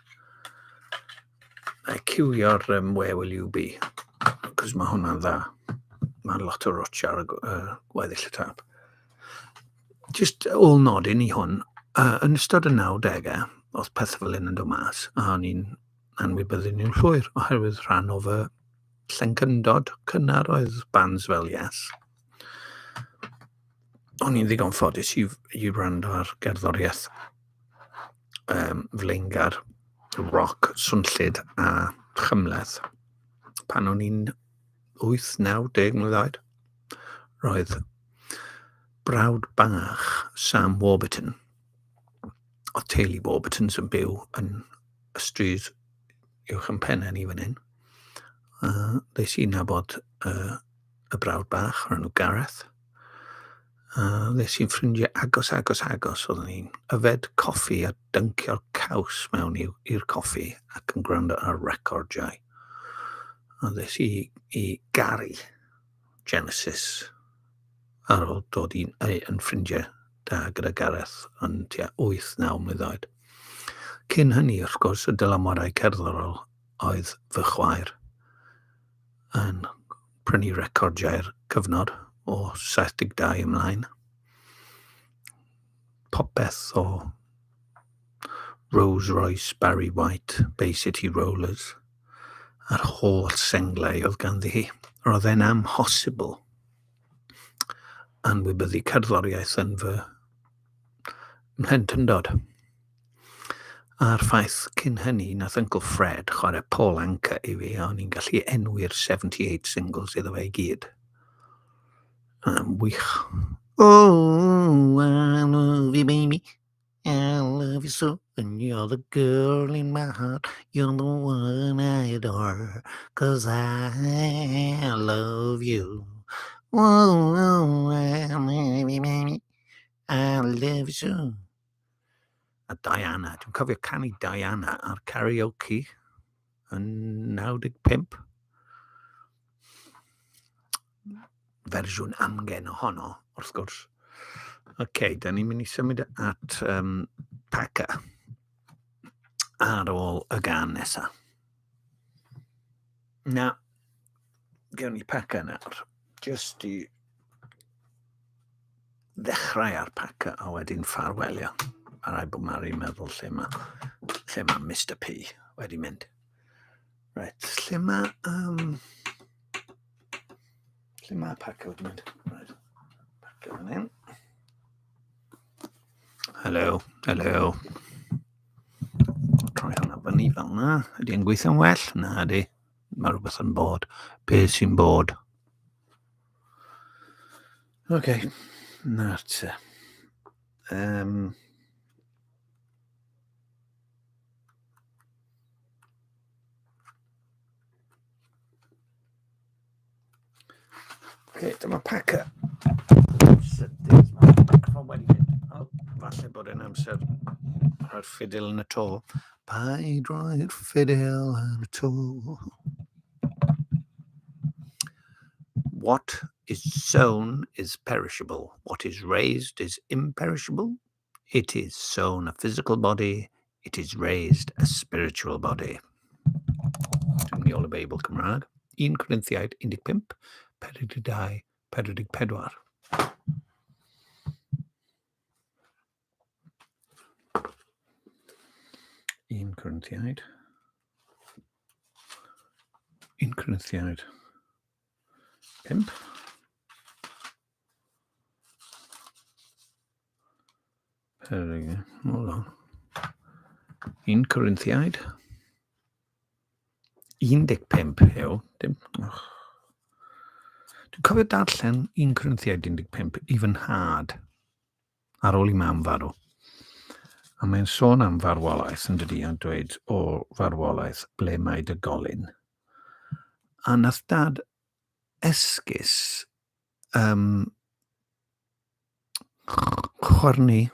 Na i cywio'r Where Will You Be, cos mae hwnna'n dda. Mae lot o rwtsh ar y gweddill y tap. Just ôl nodyn i hwn, yn ystod y 90au, oedd pethau fel hyn yn dod mas, a o'n i'n anwybyddu nhw'n llwyr, oherwydd rhan o fy llencyndod cynnar oedd bands fel Yes. O'n i'n ddigon ffodus i, i wrando ar gerddoriaeth flaengar, roc, swnllyd a chymhleth pan o'n i'n 8, 9, 10 mlwydd oed. Roedd brawd bach Sam Warburton, o teulu Warburtons yn byw yn y stryd uwch yn pennau ni fan hyn. Ddes i nabod y brawd bach o'r enw Gareth. Ddes i'n ffrindiau agos, agos, agos. Oeddwn ni'n yfed coffi a dyncio'r caws mewn i'r coffi ac yn gwrando ar recordiau. A ddes i i garu Genesis ar ôl dod i'n yn ffrindiau da gyda Gareth yn tua 8-9 mlwydd oed. Cyn hynny, wrth gwrs, y dylanwadau cerddorol oedd fy chwaer yn prynu recordiau'r cyfnod o 72 ymlaen. Popeth o Rolls Royce, Barry White, Bay City Rollers, a'r holl senglau oedd ganddi hi. Roedd e'n amhosibl anwybyddu cerddoriaeth yn fy mhlentyndod. A'r ffaith cyn hynny, nath Uncle Fred chwarae Paul Anka i fi, a o'n i'n gallu enwi'r 78 singles iddo fe i gyd. Wych. Oh, I love you, baby. I love you so. And you're the girl in my heart. You're the one I adore. Cause I love you. Oh, oh, I love you, baby. I love you so. A Diana. Dwi'n cofio canu Diana ar karaoke yn 95. Fersiwn amgen ohono, wrth gwrs. Oce, okay, da ni'n mynd i symud at Paca ar ôl y gan nesaf. Na, gewn ni Paca nawr. Just i ddechrau ar Paca a wedyn ffarwelio. Mae rhaid bod Mari'n meddwl lle mae, lle mae Mr P wedi mynd. Right, lle mae... lle mae Paca wedi mynd? Right, Paca fan hyn. Helo, helo. Troi hwnna fyny fel na. Ydy e'n gweithio'n well? Na, ydy. Mae rhywbeth yn bod. Be sy'n bod? Oce, okay. Nawr te. Okay, dyma Packer. Sydyn, mae'r microffon wedi mynd. O, falle bod e'n amser rhoi'r ffidil yn y to. Paid rhoi'r ffidil yn y to. What is sown is perishable. What is raised is imperishable. It is sown a physical body. It is raised a spiritual body. Dwi'n mynd i ôl y Beibl Cymraeg. 1 Corinthiaid 15, 42, 44. Un Corinthiaid. Un Corinthiaid. 5. Hold on. Un Corinthiaid. 15 yw. Dim, oh. Dwi'n cofio darllen 1 Corinthiaid 15 i fy nhad ar ôl i mam farw. A mae'n sôn am farwolaeth yn dydi, a dweud o farwolaeth ble mae dy golyn. A nath dad esgus um, chwyrnu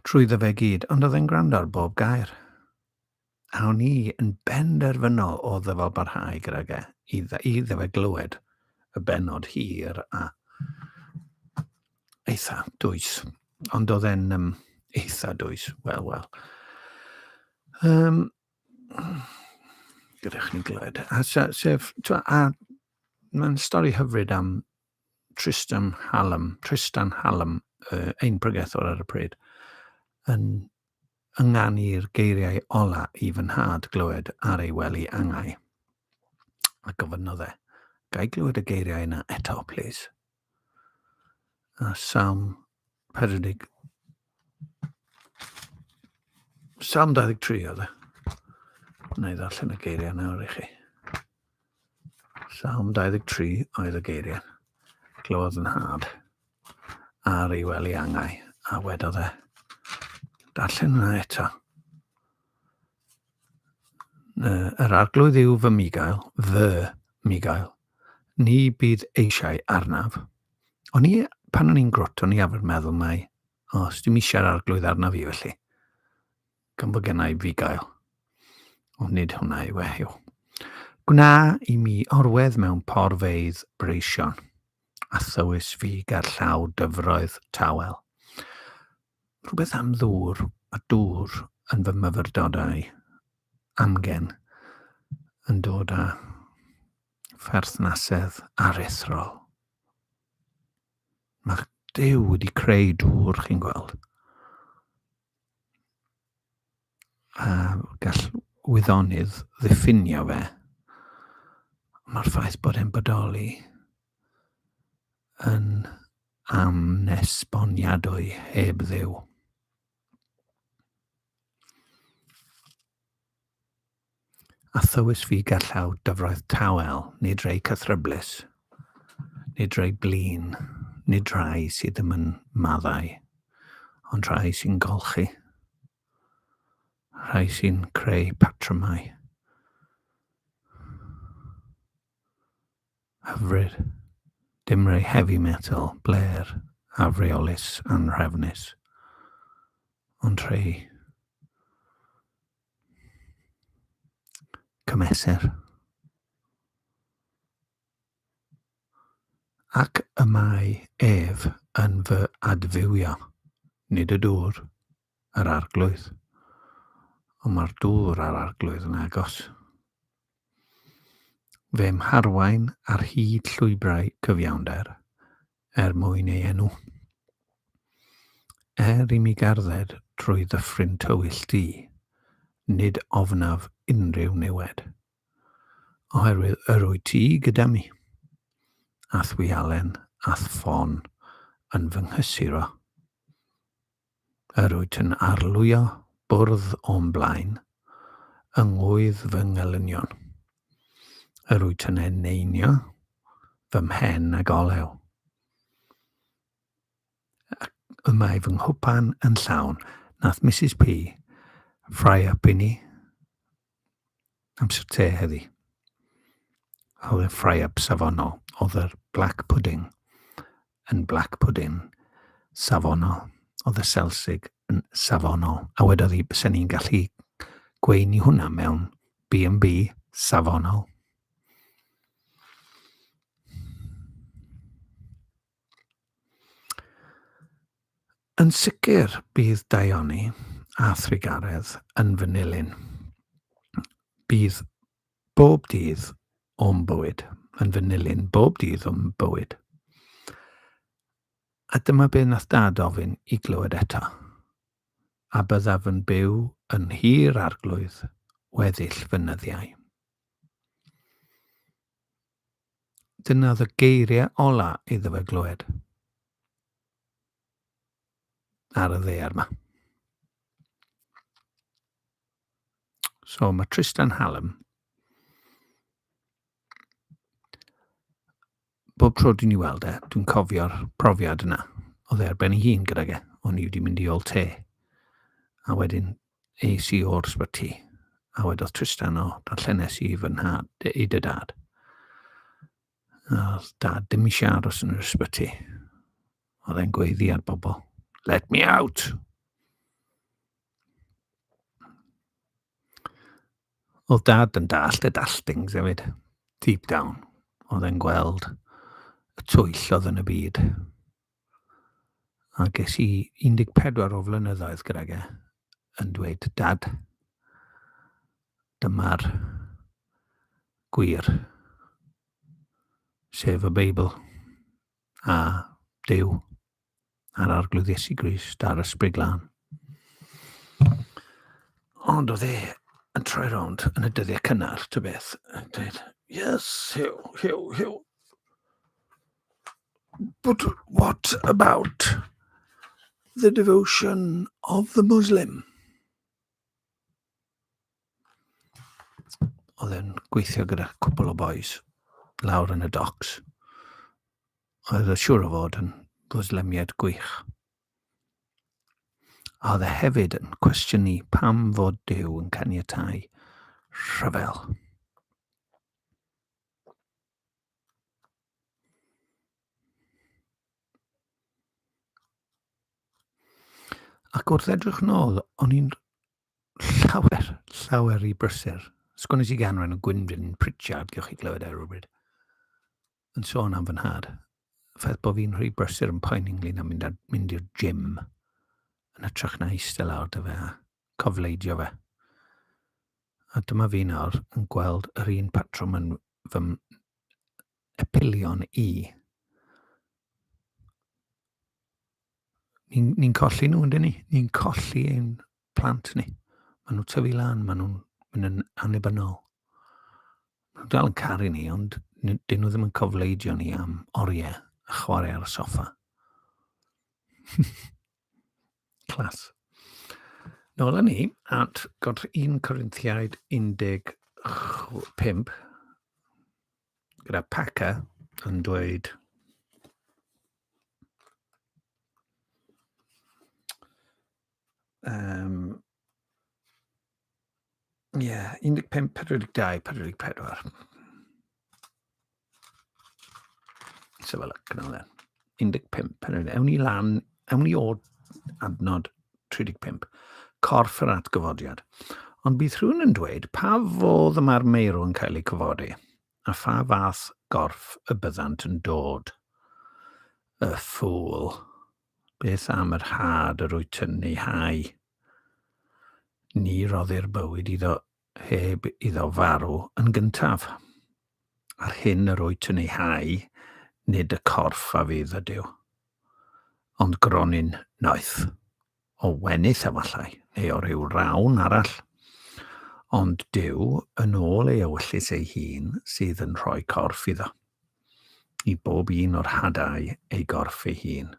trwyddo fe gyd, ond oedd e'n gwrando ar bob gair. A o'n i yn benderfynol o ddyfal barhau gydag e, i, iddo fe glywed y bennod hir a eitha dwys. Ond oedd e'n um, eitha dwys, wel, wel. Um, gyda chni glywed. A, sef, a mae'n stori hyfryd am Tristan Hallam, Tristan Hallam, uh, ein pregethwr ar y pryd, yn ynganu'r geiriau ola i fy nhad glywed ar ei wely angau. A gofynnodd e, ga i glywed y geiriau yna eto, please? A Salm 40... Salm 23 oedd e. Na i ddarllen y geiriau nawr i chi. Salm 23 oedd y geiriau. Glywodd yn nhad ar ei wely angau, a wedodd e, darllen hwnna eto. Yr arglwydd yw fy migael, fy migael. Ni bydd eisiau arnaf. O'n i, pan o'n i'n grwt, o'n i arfer meddwl mai, o, oh, dim eisiau'r arglwydd arnaf i felly. Gan fod gennau fugail. Ond nid hwnna yw e, yw. Gwna i mi orwedd mewn porfeydd breision, a thywys fi ger llaw dyfroedd tawel. Rhywbeth am ddŵr a dŵr yn fy myfyrdodau amgen yn dod â pherthnasedd aruthrol. Mae Duw wedi creu dŵr, chi'n gweld. A gall wyddonydd ddiffinio fe. Mae'r ffaith bod e'n bodoli yn amnesboniadwy heb Dduw. A thywys fi gerllaw dyfroedd tawel, nid rhai cythryblus, nid rhai blin, nid rhai sydd ddim yn maddau, ond rhai sy'n golchi, rhai sy'n creu patrymau. Hyfryd. Dim rhai heavy metal, blêr, afreolus, anhrefnus, ond rhai Cymesur. Ac y mae ef yn fy adfywio, nid y dŵr, yr arglwydd. Ond mae'r dŵr a'r arglwydd yn agos. Fe'm harwain ar hyd llwybrau cyfiawnder, er mwyn ei enw. Er i mi gerdded drwy ddyffryn tywyll du, nid ofnaf unrhyw niwed, oherwydd yr wyt ti gyda mi, a'th wialen a'th ffon yn fy nghysuro. Yr wyt yn arlwyo bwrdd o'm blaen, yng ngwydd fy ngelynion. Yr wyt yn eneinio fy mhen ag olew. Ac y mae fy nghwpan yn llawn. Nath Mrs P fry up i ni amser te heddi. Oedd y fry up safonol. Oedd yr black pudding yn black pudding safonol. Oedd y selsig yn safonol. A wedodd hi, bysen ni'n gallu gweini hwnna mewn B&B safonol. Yn sicr bydd daioni a thrugaredd yn fy nilyn. Bydd bob dydd o'm bywyd, yn fy nilyn bob dydd o'm bywyd. A dyma be nath dad ofyn i glywed eto. A byddaf yn byw yn nhir arglwydd weddill fy nyddiau. Dyna oedd y geiriau ola iddo fe glywed ar y ddaear yma. So mae Tristan Hallam, bob tro dwi'n ei weld e, dwi'n cofio'r profiad yna. Oedd e ar ben ei hun gydag e, o'n i wedi mynd i ôl te. A wedyn es i o'r sbyty, a wedodd Tristan, o, darllenes i fy nhad, i dy dad. A oedd dad ddim eisiau aros yn yr ysbyty. Oedd e'n gweiddi ar bobl. Let me out! Oedd dad yn dallt y dalltings hefyd, deep down. Oedd e'n gweld y twyll oedd yn y byd. A ges i 14 o flynyddoedd gydag e yn dweud, Dad, dyma'r gwir, sef y Beibl a Duw. a'r Arglwydd Iesu Grist a'r Ysbryd Glân. Ond oedd e yn troi rownd yn y dyddiau cynnar, ty beth, yn dweud, yes, Hugh, Hugh, Hugh. But what about the devotion of the Muslim? Oedd e'n gweithio gyda cwpl o boys lawr yn y docks. Oedd e siŵr o fod yn Fwslemiaid gwych. A oedd e hefyd yn cwestiynu pam fod Duw yn caniatáu rhyfel. Ac wrth edrych nôl, o'n i'n llawer, llawer i brysur. Sgwnes i gan rhan o Gwynfryn Pritchard, gewch chi glywed e rhywbryd, yn sôn am fy nhad. Y ffaith bod fi'n rhy brysur yn poeni ynglyn â mynd, ar, mynd i'r gym yn hytrach na eistedd lawr dy fe a cofleidio fe. A dyma fi nawr yn gweld yr un patrwm yn fy epilion i. Ni'n ni colli nhw, yndyn ni? Ni'n colli ein plant ni. Maen nhw'n tyfu lan, maen nhw'n mynd yn annibynnol. Maen nhw'n dal yn caru ni, ond dyn nhw ddim yn cofleidio ni am oriau a chwarae ar y soffa. Clas. Nôl â ni at god 1 Corinthiaid 15 gyda Packer yn dweud yeah, 15, 42, 44. Let's have a look now then. 15, 42. Ewn ni lan, ewn ni o adnod 35. Corff yr atgyfodiad. Ond bydd rhywun yn dweud, pa fodd y mae'r meirw yn cael eu cyfodi, a pha fath gorff y byddant yn dod? Y ffŵl. Beth am yr had yr wyt yn ei hau? Ni roddir bywyd iddo heb iddo farw yn gyntaf. A'r hyn yr wyt yn ei hau, nid y corff a fydd ydyw, ond gronyn noeth, o wenith efallai, neu o ryw rawn arall. Ond Duw, yn ôl ei ewyllys ei hun, sydd yn rhoi corff iddo. I bob un o'r hadau ei gorff ei hun.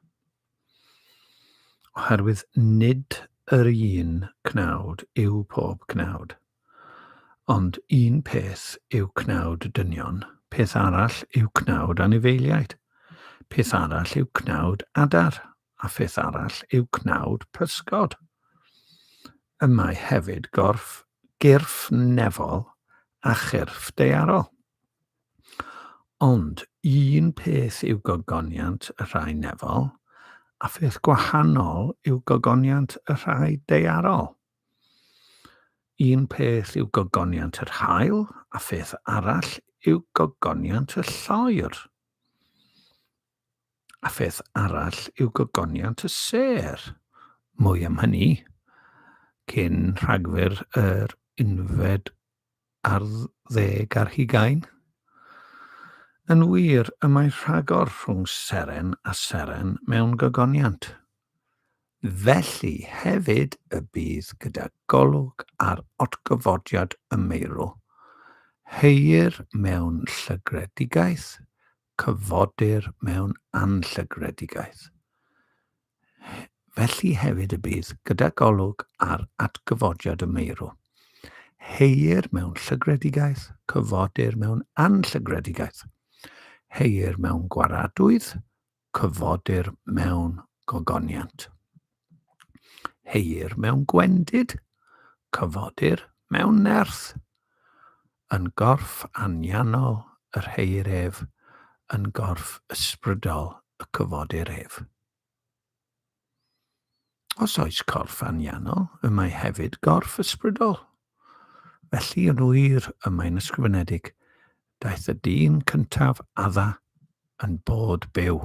Oherwydd nid yr un cnawd yw pob cnawd, ond un peth yw cnawd dynion, peth arall yw cnawd anifeiliaid, peth arall yw cnawd adar, a pheth arall yw cnawd pysgod. Y mae hefyd gorff gyrff nefol a chyrff daearol. Ond un peth yw gogoniant y rhai nefol, a pheth gwahanol yw gogoniant y rhai daearol. Un peth yw gogoniant yr haul, a pheth arall yw gogoniant y lloer. A pheth arall yw gogoniant y sêr. Mwy am hynny cyn Rhagfyr yr unfed ar ddeg ar hugain. Yn wir, y mae rhagor rhwng seren a seren mewn gogoniant. Felly hefyd y bydd gyda golwg ar atgyfodiad y meirw. Heuir mewn llygredigaeth, cyfodir mewn anllygredigaeth. Felly hefyd y bydd gyda golwg ar atgyfodiad y meirw. Heuir mewn llygredigaeth, cyfodir mewn anllygredigaeth. Heuir mewn gwaradwydd, cyfodir mewn gogoniant. Heuir mewn gwendid, cyfodir mewn nerth. Yn gorff anianol yr heuir ef, yn gorff ysbrydol y cyfodir ef. Os oes corff anianol, y mae hefyd gorff ysbrydol. Felly yn wir y mae'n ysgrifenedig, daeth y dyn cyntaf Adda yn bod byw,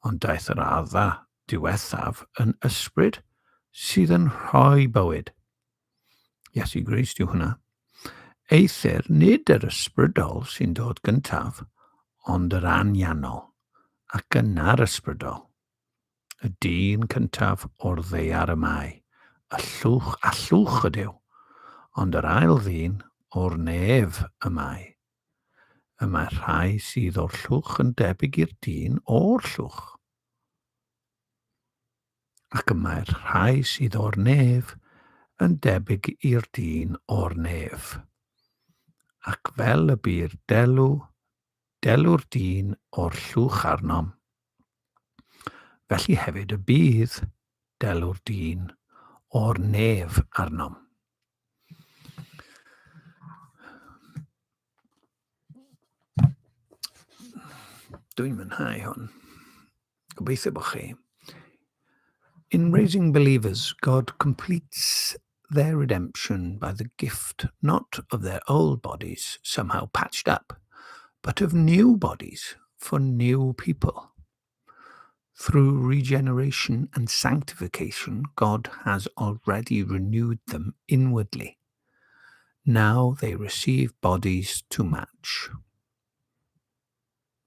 ond daeth yr Adda diwethaf yn ysbryd sydd yn rhoi bywyd. Iesu Grist yw hwnna. Eithr nid yr ysbrydol sy'n dod gyntaf, ond yr anianol, ac yna'r ysbrydol. Y dyn cyntaf o'r ddaear y mae, y llwch a llwch ydyw, ond yr ail ddyn o'r nef y mae. Y mae'r rhai sydd o'r llwch yn debyg i'r dyn o'r llwch. Ac y mae'r rhai sydd o'r nef yn debyg i'r dyn o'r nef. Ac fel y bu'r delw, delw'r dyn o'r llwch arnom, felly hefyd y bydd delw'r dyn o'r nef arnom. Dwi'n mwynhau hwn. Gobeithio bod chi. In raising believers, God completes their redemption by the gift not of their old bodies somehow patched up, but of new bodies for new people. Through regeneration and sanctification, God has already renewed them inwardly. Now they receive bodies to match.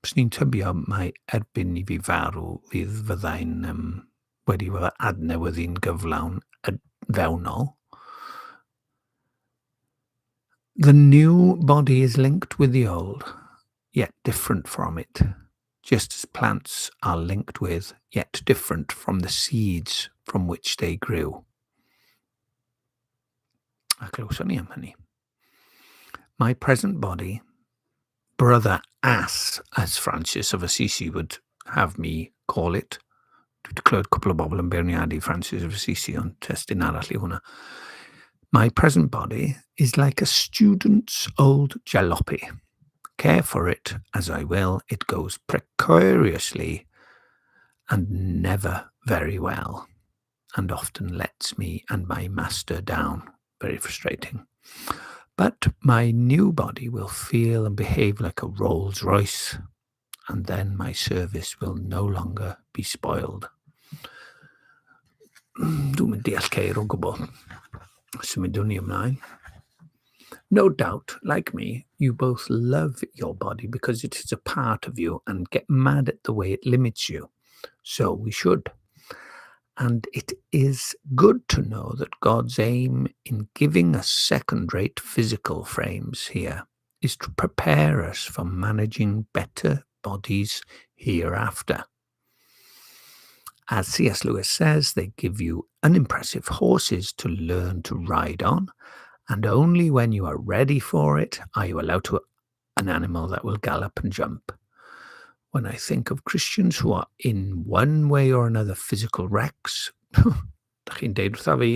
Bys ni'n tybio mai erbyn i fi farw fydd fyddai'n um, wedi fy adnewyddu'n gyflawn y fewnol. The new body is linked with the old, yet different from it, just as plants are linked with, yet different from the seeds from which they grew. A glywson ni am hynny. My present body, brother ass, as Francis of Assisi would have me call it. Dwi wedi clywed cwpl o bobl yn beirniadu Francis of Assisi, ond testun arall i hwnna. My present body is like a student's old jalopy. Care for it as I will, it goes precariously and never very well, and often lets me and my master down. Very frustrating. But my new body will feel and behave like a Rolls Royce, and then my service will no longer be spoiled. Dwi'n mynd deall ceir o gwbl. Symudwn ni ymlaen. No doubt, like me, you both love your body because it is a part of you and get mad at the way it limits you. So we should. And it is good to know that God's aim in giving us second rate physical frames here is to prepare us for managing better bodies hereafter. As C.S. Lewis says, they give you unimpressive horses to learn to ride on, and only when you are ready for it are you allowed to an animal that will gallop and jump. When I think of Christians who are in one way or another physical wrecks, da chi'n deud wrtha fi,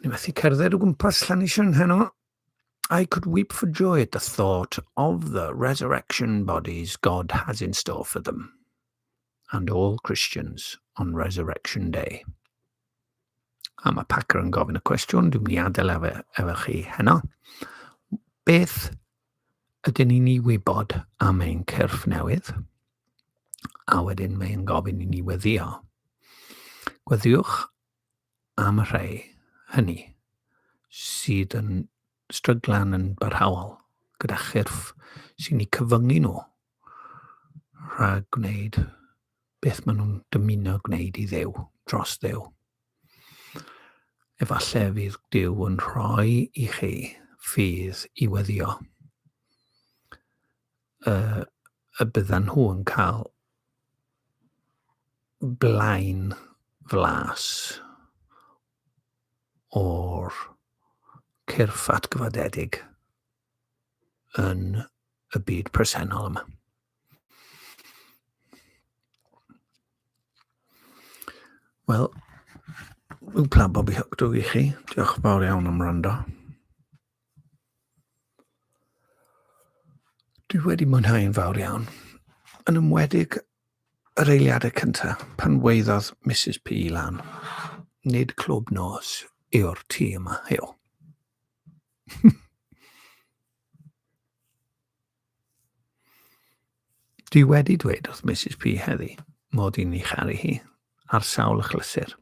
ni methu cerdded o gwmpas Llanisien heno. I could weep for joy at the thought of the resurrection bodies God has in store for them and all Christians on Resurrection Day. A mae Packer yn gofyn y cwestiwn, dwi'n mynd i adael efo, efo chi heno. Beth ydyn ni'n ei wybod am ein cyrff newydd? A wedyn mae'n gofyn i ni weddio. Gweddiwch am y rhai hynny sydd yn stryglan yn barhaol gyda chyrff sy'n eu cyfyngu nhw rhag gwneud beth maen nhw'n dymuno gwneud i Dduw, dros Dduw. Efallai fydd Duw yn rhoi i chi ffydd i weddio. Y byddan nhw yn cael blaen flas o'r cyrff atgyfodedig yn y byd presennol yma. Wel, wpla Bobby Hook dw i chi. Diolch yn fawr iawn am rando. Dwi wedi mwynhau'n fawr iawn. Yn ymwedig yr eiliadau cyntaf pan weiddodd Mrs P lan. Nid clwb nos yw'r tŷ yma, heo. Dwi wedi dweud wrth Mrs P heddi mod i'n ei charu hi ar sawl achlysur.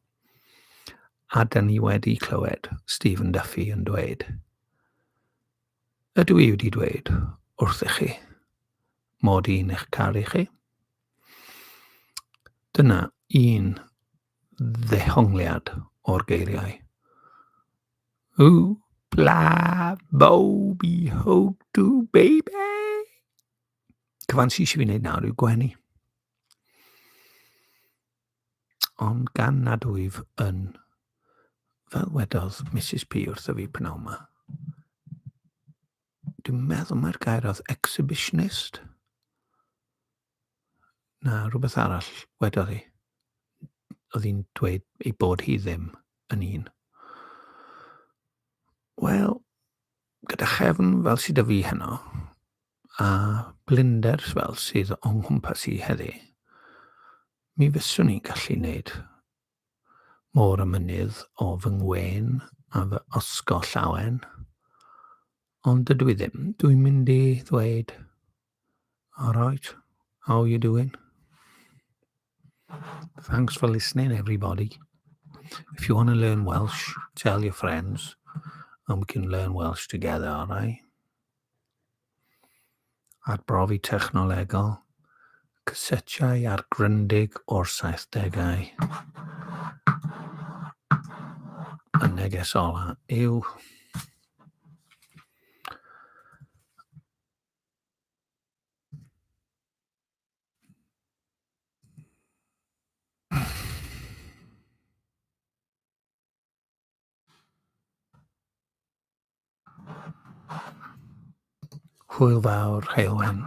A da ni wedi clywed Stephen Duffy yn dweud, Ydw i wedi dweud wrthych chi mod i'n eich caru chi? Dyna un ddehongliad o'r geiriau. Ww, bla, bobi, hope do, baby. Cyfan sy'n eisiau fi wneud nawr yw gwenu. Ond gan nad wyf yn, fel wedodd Mrs P wrtho fi pnawn yma, dwi'n meddwl mae'r gair oedd exhibitionist. Na, rhywbeth arall wedodd hi. Oedd hi'n dweud ei bod hi ddim yn un. Wel, gyda chefn fel sydd 'da fi heno, a blinder fel sydd o'n nghwmpas i heddi, mi fyswn i'n gallu wneud môr a mynydd o fy ngwên a fy osgo llawen, ond dydw i ddim. Dwi'n mynd i ddweud All right, how are you doing? Thanks for listening, everybody. If you want to learn Welsh, tell your friends, and we can learn Welsh together, all right? Arbrofi technolegol, cysetiau ar gryndig o'r 70au. Y neges ola yw Hwyl fawr, Heulwen.